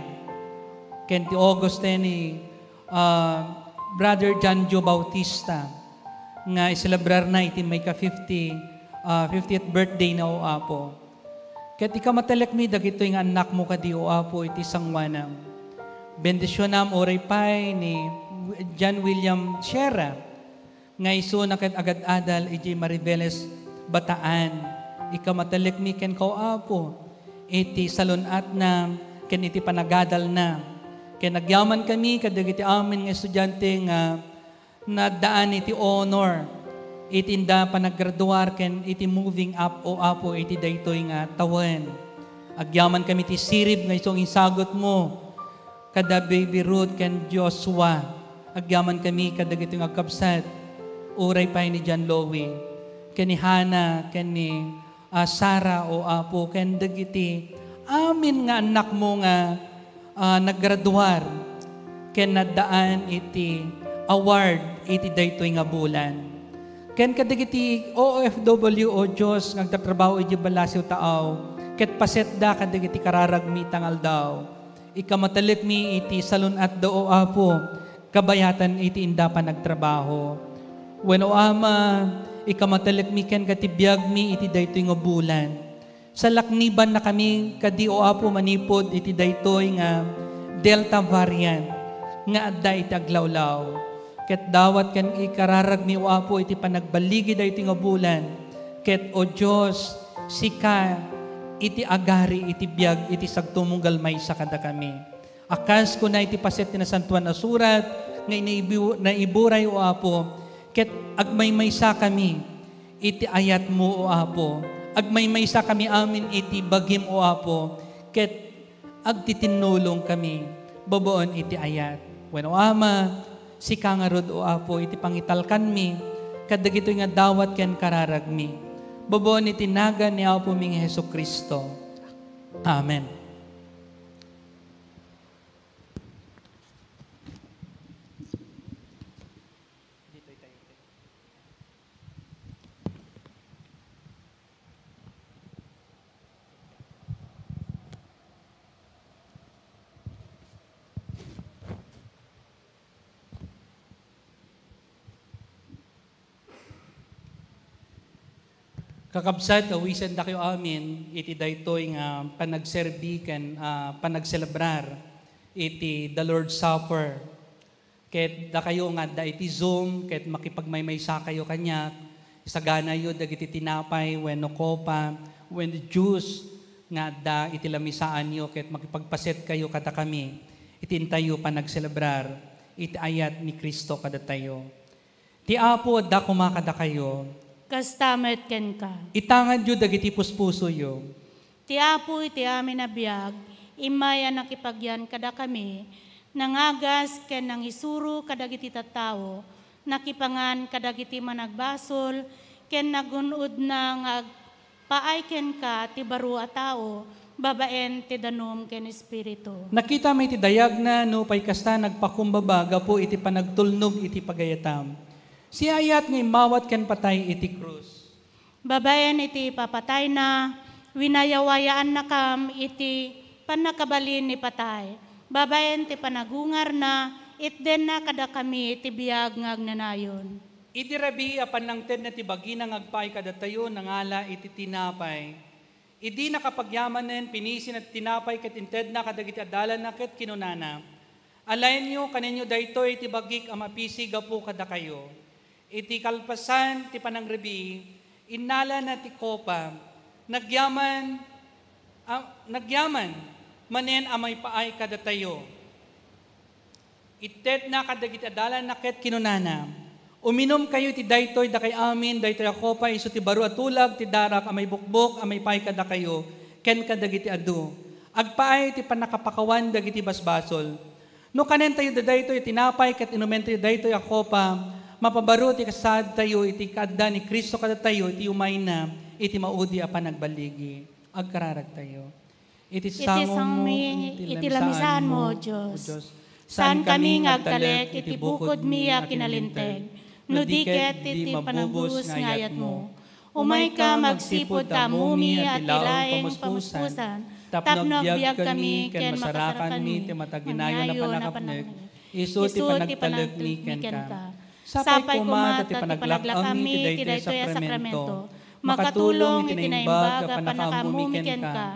Ken ti August ten ni, ah, Brother Janjo Bautista nga iselebrarna iti maika-fifty, ah, fiftieth birthday na, O Apo. Ket ikamatalekmi dagitoy nga annakmo kadi, O Apo, iti sangoanam. Bendisionam uray pay ni John William Sierra, nga isuna ket agad-adal idiay Mariveles, Bataan. Ikamatalekmi kenka, O Apo, iti salun-atna ken iti panagadalna. Ken agyamankami kadagiti amin nga estudiante nga naaddaan iti honor iti inda panaggraduar ken iti moving up, O Apo, iti daytoy nga tawen. Agyamankami ti sirib nga isu nga insagutmo kada Baby Ruth ken Joshua. Agyamankami kadagitoy nga agkabsat, uray pay ni John Loie, ken ni Hannah, ken ni, ah, Sarah, O Apo, ken dagiti amin nga annakmo nga, ah, naggraduar ken naaddaan iti award iti daytoy nga bulan. Ken kadagiti O F W, O Dios, nga agtatrabaho idiay Balasiw Taaw, ket pasetda kadagiti kararagmi ita nga aldaw. Ikamatalekmi iti salun-atda, O Apo, kabayatan iti inda panagtrabaho. Wen, O Ama, ikamatalekmi kenka ti biagmi iti daytoy nga bulan. Salaknibannakami kadi, O Apo, manipud iti daytoy nga Delta variant nga adda iti aglawlaw. Ket dawat ken ikararagmi, O Apo, iti panagballigi daytoy nga bulan. Ket, O Dios, sika iti agari iti biag iti sagtumunggal maysa kadakami. A kas kuna iti paset ti Nasantoan a Surat nga inaibu-, naiburay, O Apo, ket agmaymaysakami iti ayatmo, O Apo. Agmaymaysakami amin iti bagim, O Apo, ket agtitinnulongkami babaen iti ayat. Wen, O Ama, sika ngarud, O Apo, iti pangitalkanmi kadagitoy nga dawat ken kararagmi. Babaen iti nagan ni Apomi nga Jesu-Cristo. Amen. Kakabsat, awisendayo amin iti daytoy nga panagserbi ken, ah, panagselebrar iti the Lord's Supper. Ket dakayo nga adda iti Zoom, ket makipagmaymaysakayo kaniak, isaganayo dagiti tinapay wenno kopa wenno juice nga adda iti lamisaanyo, ket makipagpasetkayo kadakami iti intayo panagselebrar iti ayat ni Cristo kadatayo. Ti Apo adda koma kadakayo. Kasta met kenka. Itanganyo dagiti puspusoyo. Ti Apo iti amin a biag, Immay a nakipagyan kadakami, nangagas ken nangisuro kadagiti tattao, nakipangan kadagiti managbasol, ken nagun-odna nga agpaay kenka ti baro a tao babaen ti danum ken espiritu. Nakitami ti dayagna, nupay kasta, nagpakumbaba gapu iti panagtulnog iti pagayatam. Siya ayat nga immawat ken patay iti krus. Babaen iti ipapatayna, winayawayaannakam iti pannakabalin ni patay. Babaen ti panagungarna, itdenna kadakami ti biag nga agnanayon. Idi rabii a pannangtedna ti bagina nga agpaay kadatayo, nangala iti tinapay. Idi nakapagyamanen, pinisina ti tinapay ket intedna kadagiti adalanna ket kinunana, "Alaenyo, kanenyo daytoy ti bagik a mapisi gapu kadakayo." Iti kalpasan ti panangribii, innalana ti kopa. Nagyaman, a, nagyaman manen a maipaay kadatayo. Itedna kadagiti adalanna ket kinunana, "Uminumkayo iti daytoy, dakay amin, daytoy a kopa isu ti baro a tulag ti darak a maibukbok a maipaay kadakayo ken kadagiti adu. Agpaay ti pannakapakawan dagiti basbasol." No kanentayo daytoy a tinapay ket inumentayo daytoy a kopa, mapabaro ti kasaadtayo iti kaadda ni Cristo kadatayo iti umayna iti maudi a panagballigi. Agkararagtayo. Iti sangom mi, iti lamisaanmo, O Dios. Saan kami nga agtalek iti bukodmi a kinalinteg, no di ket iti panagbus nga ayatmo. Umayka agsipud ta ammomi a ti laeng pamuspusan, tapno agbiag kami ken masarakanmi ti mataginayon a pannakapnek, isu ti panagtalekmi kenka. Sapay koma ta ti panaglak-ammi ti daytoy a sakramento makatulong iti naimbag a pannakaammomi kenka,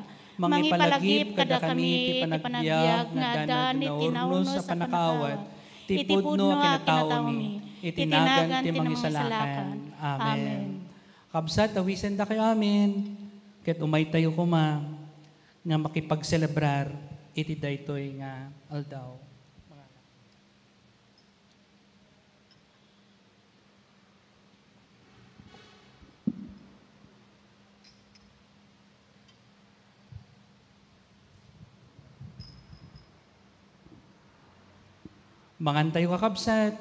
mangipalagip kadakami ti panagbiag nga addan iti naurnos a pannakaawat ti pudno a kinataomi iti nagan ti Mangisalakan. Amen. Kabsat, awisendakayo amin, ket umaytayo koma nga makipagselebrar iti daytoy nga aldaw. Mangantayo, kakabsat,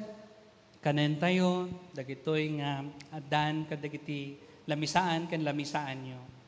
kanentayo dagitoy nga addan kadagiti lamisaan ken lamisaanyo.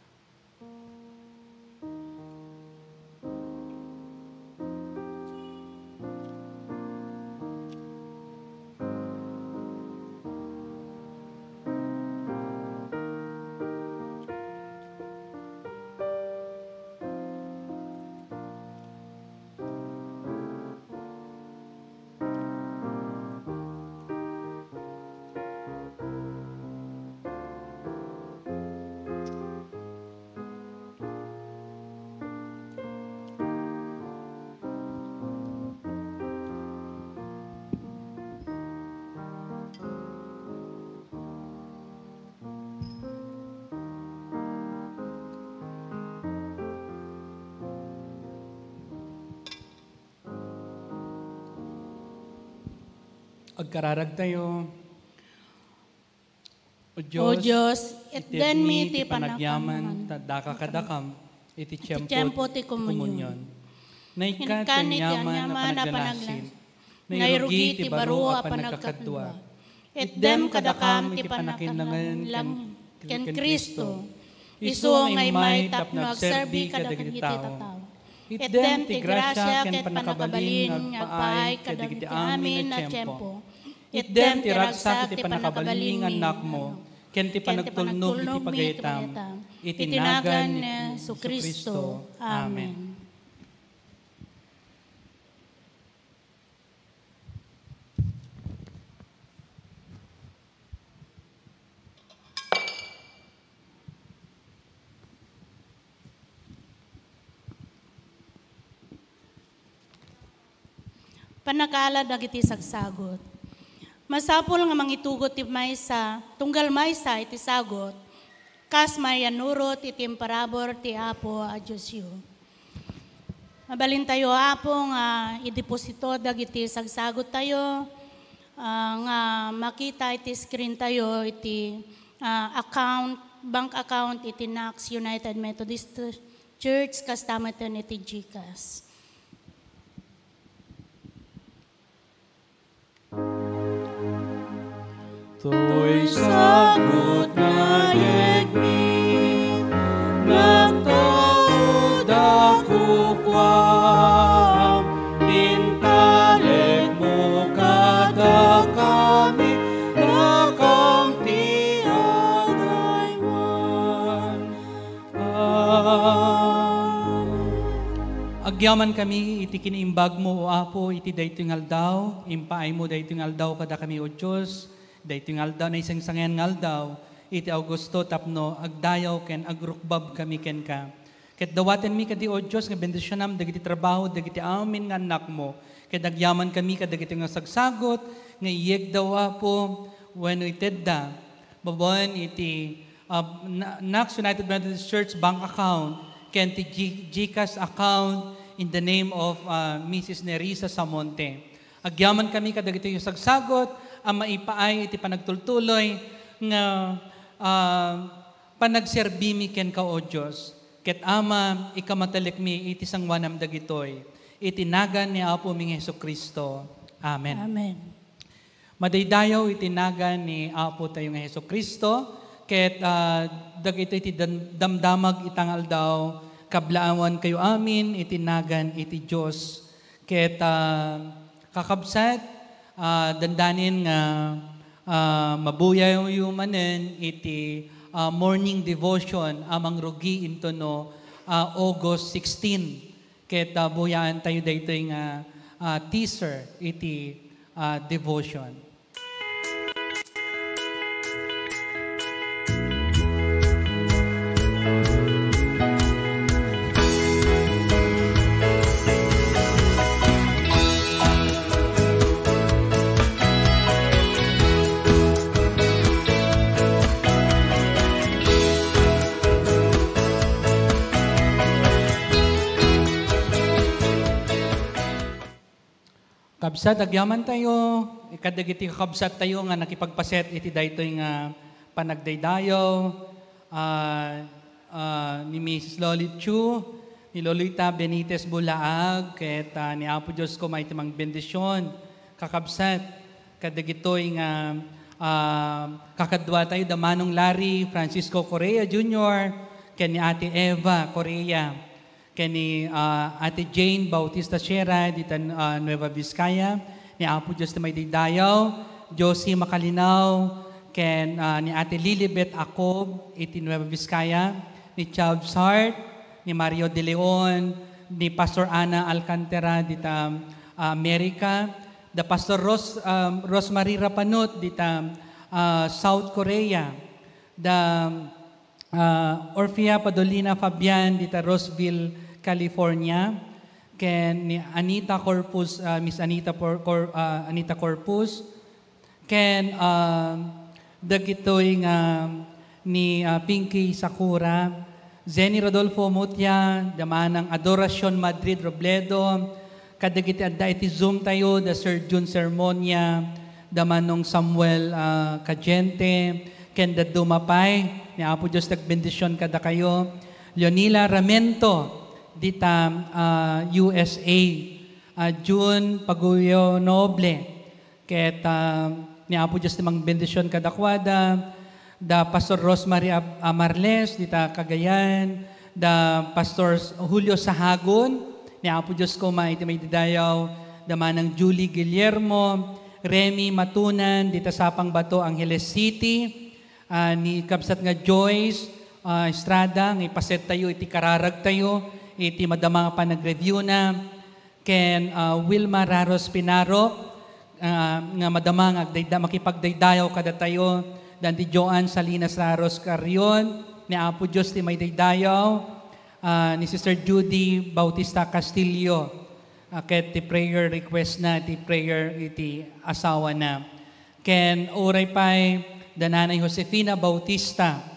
Agkararagtayo. O Dios, itdenmi ti panagyaman ta addaka kadakam iti tiempo ti komunion. Naikkan ti aniaman a panaglasin, nairugi ti baro a panagkakadua. Itdem kadakam ti panakinlangit ken Cristo, isu nga immay tapno agserbi kadagiti tao. Itdem ti grasia ken pannakabalin nga agpaay kadagiti amin a tiempo. Itdem ti ragsak iti pannakabalin nga annakmo ken ti panagtulnog iti pagayatam. Iti nagan ni Jesu-Cristo. Amen. Pannakaala dagiti sagsagot. Masapul nga mangitugot ti maysa, tunggal maysa iti sagot, kas mayanurot iti imparabur ti Apo a Diosyo. Mabalintayo, Apo, nga ideposito dagiti sagsagottayo, ah, nga makita iti screen tayo iti, ah, account, bank account iti Knox United Methodist Church, kasta met iti GCash. Toy sagut nga yegmi, nagtaud a kukuam, intalekmo kadakami, dakam ti agaywan. Amen. Agyaman kami iti kiniimbagmo, O Apo, iti daytoy nga aldaw. Impaaymo daytoy nga aldaw kadakami, O Dios. Daytoy nga aldaw, naisangsangayan nga aldaw, iti Agosto, tapno agdayaw ken agrukbab kami kenka. Ket dawatenmi kadi, O Dios, nga bendisionam dagiti trabaho dagiti amin nga annakmo. Ket agyaman kami kadagiti nga sagsagut nga iyegda, O Apo, wenno itedda babaen iti, uh, Na-, Knox United Methodist Church bank account ken ti G-, GCash account in the name of, uh, Missus Nerissa Samonte. Agyaman kami kadagitoy sagsagut a maipaay iti panagtultuloy nga, ah, panagserbimi kenka, O Dios. Ket Ama, ikamatellekmi iti sangoanam dagitoy. Iti nagan ni Apomi nga Jesu-Cristo. Amen. Amen. Madaydayaw iti nagan ni Apo tayo nga Jesu-Cristo, ket, ah, dagitoy ti dan-, damdamag ita nga aldaw, kablaawan kayo amin iti nagan iti Dios. Ket, ah, kakabsat, ah, dandanin nga, ah, mabuyayyo manen iti, ah, morning devotion a mangrugi intono, ah, August sixteen. Ket, ah, buyaan tayo daytoy nga, ah, teaser iti, ah, devotion. Kabsat, agyaman tayo, kadagiti kakabsat tayo nga nakipagpaset iti daytoy nga panagdaydayaw, ah, ah, ni Missus Loli Chu, ni Lolita Benitez Bulaag, ket, ah, ni Apo Dios koma iti mangbendisyon. Kakabsat, kadagitoy nga, ah, kakadua tayo, da Manong Larry Francisco Correa Junior, ken ni Ate Eva Correa. Ken ni, ah, Ate Jane Bautista Sierra dita, ah, Nueva Vizcaya, ni Apo Dios ti maidaydayaw, Josie Makalinaw, ken, ah, ni Ate Lilibet Acob iti Nueva Vizcaya, ni Chubbs Hart, ni Mario De Leon, ni Pastor Ana Alcantara dita, ah, America, da Pastor Ros-, um, Rosemary Rapanut dita, ah, South Korea, da ah, Orfia Padolina Fabian dita Roseville, California, ken ni Anita Corpus, ah, Miss Anita Por-, Cor-, ah, Anita Corpus, ken, ah, dagitoy nga ni, ah, Pinky Sakura, Zenny Rodolfo Mutia, da Manang Adoracion Madrid Robledo, kadagiti adda iti Zoom tayo, da Sir Jun Sermonia, da Manong Samuel, ah, Cadiente, ken dadduma pay, ni Apo Dios ti agbendision kadakayo. Leonila Ramento, dita, ah, U S A, ah, Jun Paguyo Noble, ket, ah, ni Apo Dios ti mangbendisyon kadakuada, da Pastor Rosemary Ab-, Amarles, dita Cagayan, da Pastor Julio Sahagun, ni Apo Dios koma iti maididayaw, da Manang Julie Guillermo, Remy Matunan, dita Sapang Bato, Angeles City, ah, ni kabsat nga Joyce, ah, Estrada, nga ipaset tayo iti kararag tayo, iti madama nga panagreviewna, ken, ah, Wilma Raros Pinaro, ah, nga madama nga agdayda-, makipagdaydayaw kadatayo, dan ti Joan Salinas Raros Carrion, ni Apo Dios ti maidaydayaw, ah, ni Sister Judy Bautista Castillo, ah, ket ti prayer request na, ti prayer iti asawa na. Ken uray pay, da Nanay Josefina Bautista,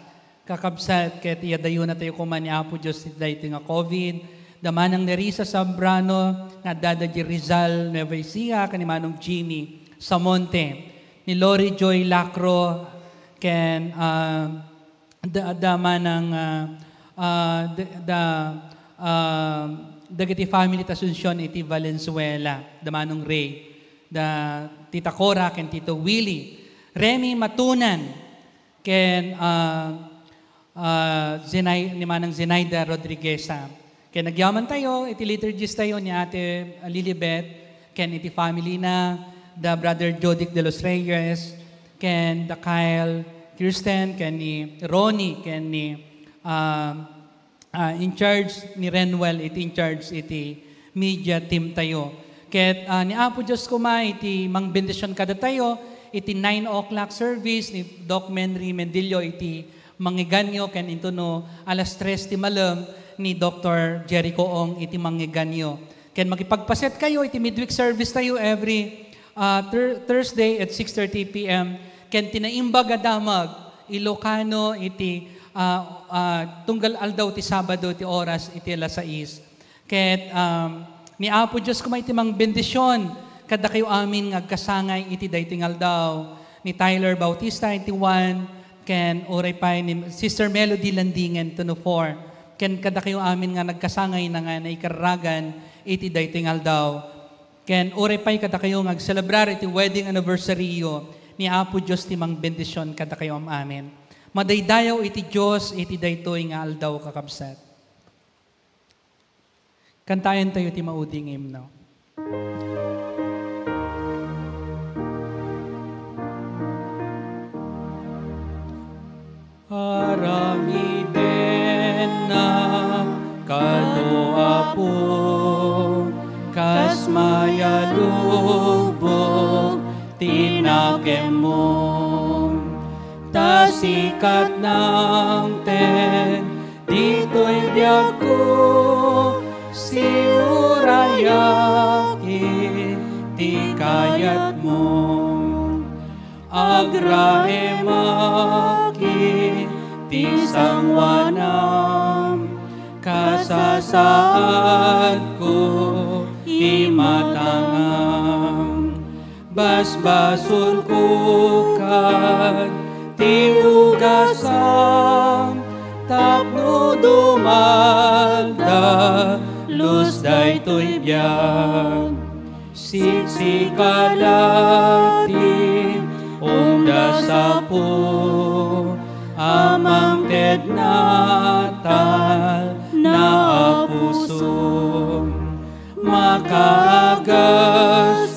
Kakabsat, ket iyadayonatayo koma ni Apo Dios iti daytoy nga covid. Da Manang Nerissa Zambrano, nga addada di Rizal, Nueva Ecija, ken ni Manong Jimmy Samonte, ni Lori Joy Lacro, ken, ah, da, da Manang, ah, Ah, the, the, ah, dagiti family ti Asuncion iti Valenzuela, da Manong Ray, da Tita Cora, ken Tito Willie, Remy Matunan, ken, ah, ah, Zenai-, ni Manang Zenaida Rodrigueza. Ken agyamantayo iti liturgies tayo ni Ate Lilibet, ken iti family na, da Brother Jodic de los Reyes, ken da Kyle Kirsten, ken ni Ronnie, ken ni, ah, ah, in charge ni Renwell, iti in charge iti media team tayo. Ket, ah, ni Apo Dios koma iti mangbendision kadatayo iti nine o'clock service ni Doc Menry Mendillo iti mangngeganyo, ken intono alas tres ti malem ni Doktor Jericho Ong iti mangngeganyo. Ken makipagpaset kayo iti midweek service tayo every, ah, Thur-, Thursday at six thirty p m. Ken ti naimbag a damag, Ilocano iti, ah, ah, tunggal aldaw ti Sabado ti oras iti alas sais. Ket, um, ni Apo Dios koma iti mangbendision kadakayo amin nga agkasangay iti daytoy nga aldaw, ni Tyler Bautista, twenty-one, ken uray pay ni Sister Melody Landingen, twenty-four, ken kadakayo amin nga nagkasangay na nga naikarragan iti daytoy nga aldaw. Ken uray pay kadakayo nga agselebrar iti wedding anniversary-yo, ni Apo Dios ti mangbendision kadakayo am-amin. Madaydayaw iti Dios iti daytoy nga aldaw, kakabsat. Kantaentayo ti maudi nga imno. Aramidennak kano, Apo, kas mayalubong ti nakemmo. Ta sika nangted ditoy biagko, siurayak iti kayatmo. Agraemak iti sangoanam, kasasaadko imatangam. Basbasolko kad ti ugasam, tapno dumagdalus daytoy biag. Siksika la ti unggas, Apo, a mangted natalna a pusom. Makaagas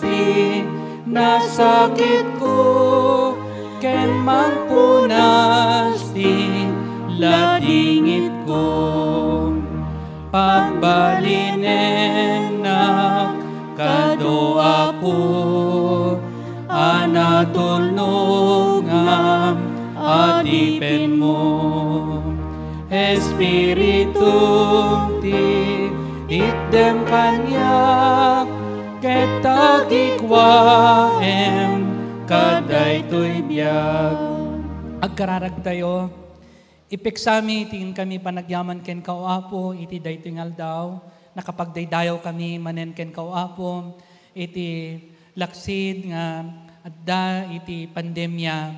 ti nasakitko, ken mangpunas ti ladingitko. Pagbalinennak kano, Apo, a natulnongam adipenmo. Espiritum ti itdem kaniak, ket agikkuaem kadaytoy biag. Agkararagtayo. Ipeksami ti inkami panagyaman kenka, O Apo, iti daytoy nga aldaw. Nakapagdaydayawkami manen kenka, O Apo, iti laksid nga adda iti pandemia,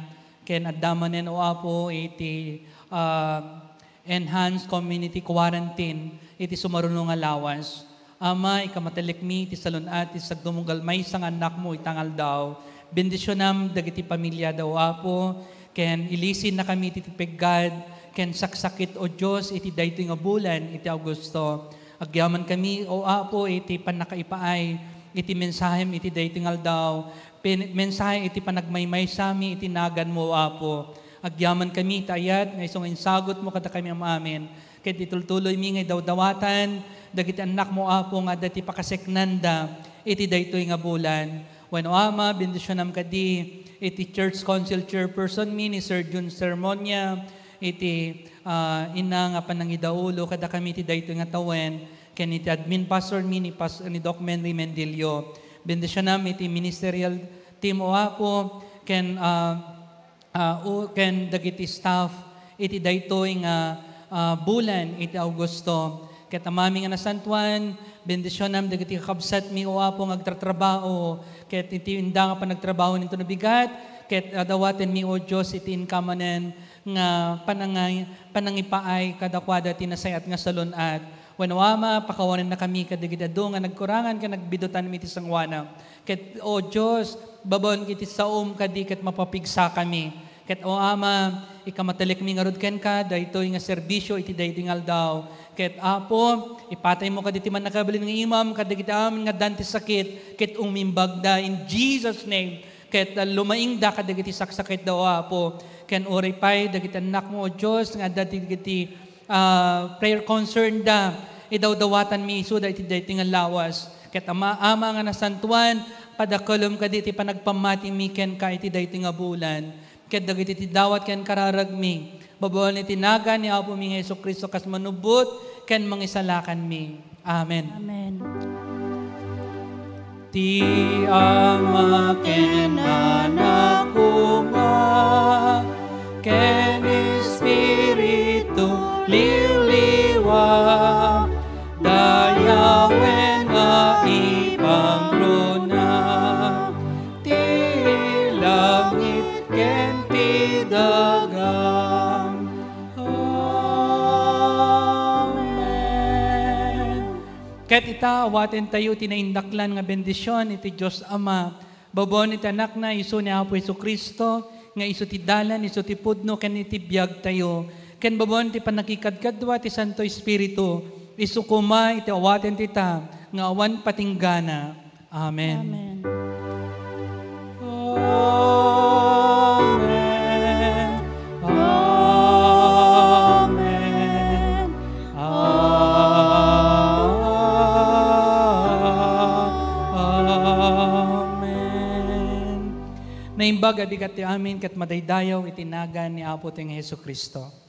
ken adda manen, O Apo, iti, ah, enhanced community quarantine iti sumaruno nga lawas. Ama, ikamatalaekmi iti salun-at ti sagdumunggal maysa nga annakmo ita nga aldaw. Bendisionam dagiti pamiliada, O Apo, ken ilisennakami iti peggad ken saksakit, O Dios, iti daytoy nga bulan iti Agosto. Agyamankami, O Apo, iti pannakaipaay iti mensahem iti daytoy nga aldaw, pen-, mensahe iti panagmaymaysami iti naganmo, O Apo. Agyamankami iti ayat nga isu nga insagutmo kadakami am-amin. Ket itultuloymi nga idawdawatan dagiti annakmo, Apo, nga adda ti pakaseknanda iti daytoy nga bulan. Wenno, Ama, bendisionam kadi iti Church Council Chairperson mi ni Sir Jun Sermonia, iti, ah, inna nga panangidaulo kadakami iti daytoy nga tawen, ken iti admin pastor mi ni Pas-, ni Doc Menry Mendilio. Bendisionam iti ministerial team, O Apo, ken, ah, ah, o ken dagiti staff iti daytoy nga, ah, bulan iti Agosto. Ket Amami nga nasantuan, bendisionam dagiti kakabsatmi, O Apo, nga agtratrabaho, ket iti inda nga panagtrabaho ninto nabigat, Ket, ah, dawatenmi, O Dios, iti inka manen nga panangay-, panangipaay kadakuada ti nasayaat nga salun-at. Wenno, Ama, pakawanennakami kadagiti adu nga nagkurangan ken nagbidutanmi iti sangoana. Ket, O Dios, babaen iti saom kadi ket mapapigsakami. Ket, O Ama, ikamatlikmi ngarud kenka daytoy nga serbisio iti daytoy nga aldaw. Ket, Apo, ipataymo kadagiti mannakabalin nga imam kadagiti amin nga addan ti sakit ket umimbagda in Jesus' name. Ket, ah, lumaingda kadagiti saksakitda, O Apo, ken uray pay dagiti annakmo, O Dios, nga adda dagiti, ah, prayer concern da, idawdawatanmi isuda iti daytoy nga lawas. Ket Ama, Ama nga nasantoan, padakelem kadi ti panagpammatimi kenka iti daytoy nga bulan. Ket dagiti ti dawat ken kararagmi, babaen iti nagan ni Apomi nga Jesu-Cristo kas manubbot ken mangisalakanmi. Amen. Amen. Ti Ama ken Anak koma, ken Espiritu liwliwa, dayawen nga ipangruna, ti langit ken ti daga. Amen. Ket ita, awatentayo ti naindaklan nga bendision iti Dios Ama, babaen iti Anakna, isu ni Apo Jesu-Cristo, nga isu ti dalan, isu ti pudno, ken iti biagtayo. Ken babaen ti pannakikadkadua ti Santo Espiritu, isu koma iti awaten ti ta nga awan patinggana. Amen. Amen. Amen. Amen. Amen. Naimbag a bigat ti amin ket madaydayaw iti nagan ni Apo tayong Jesu-Cristo.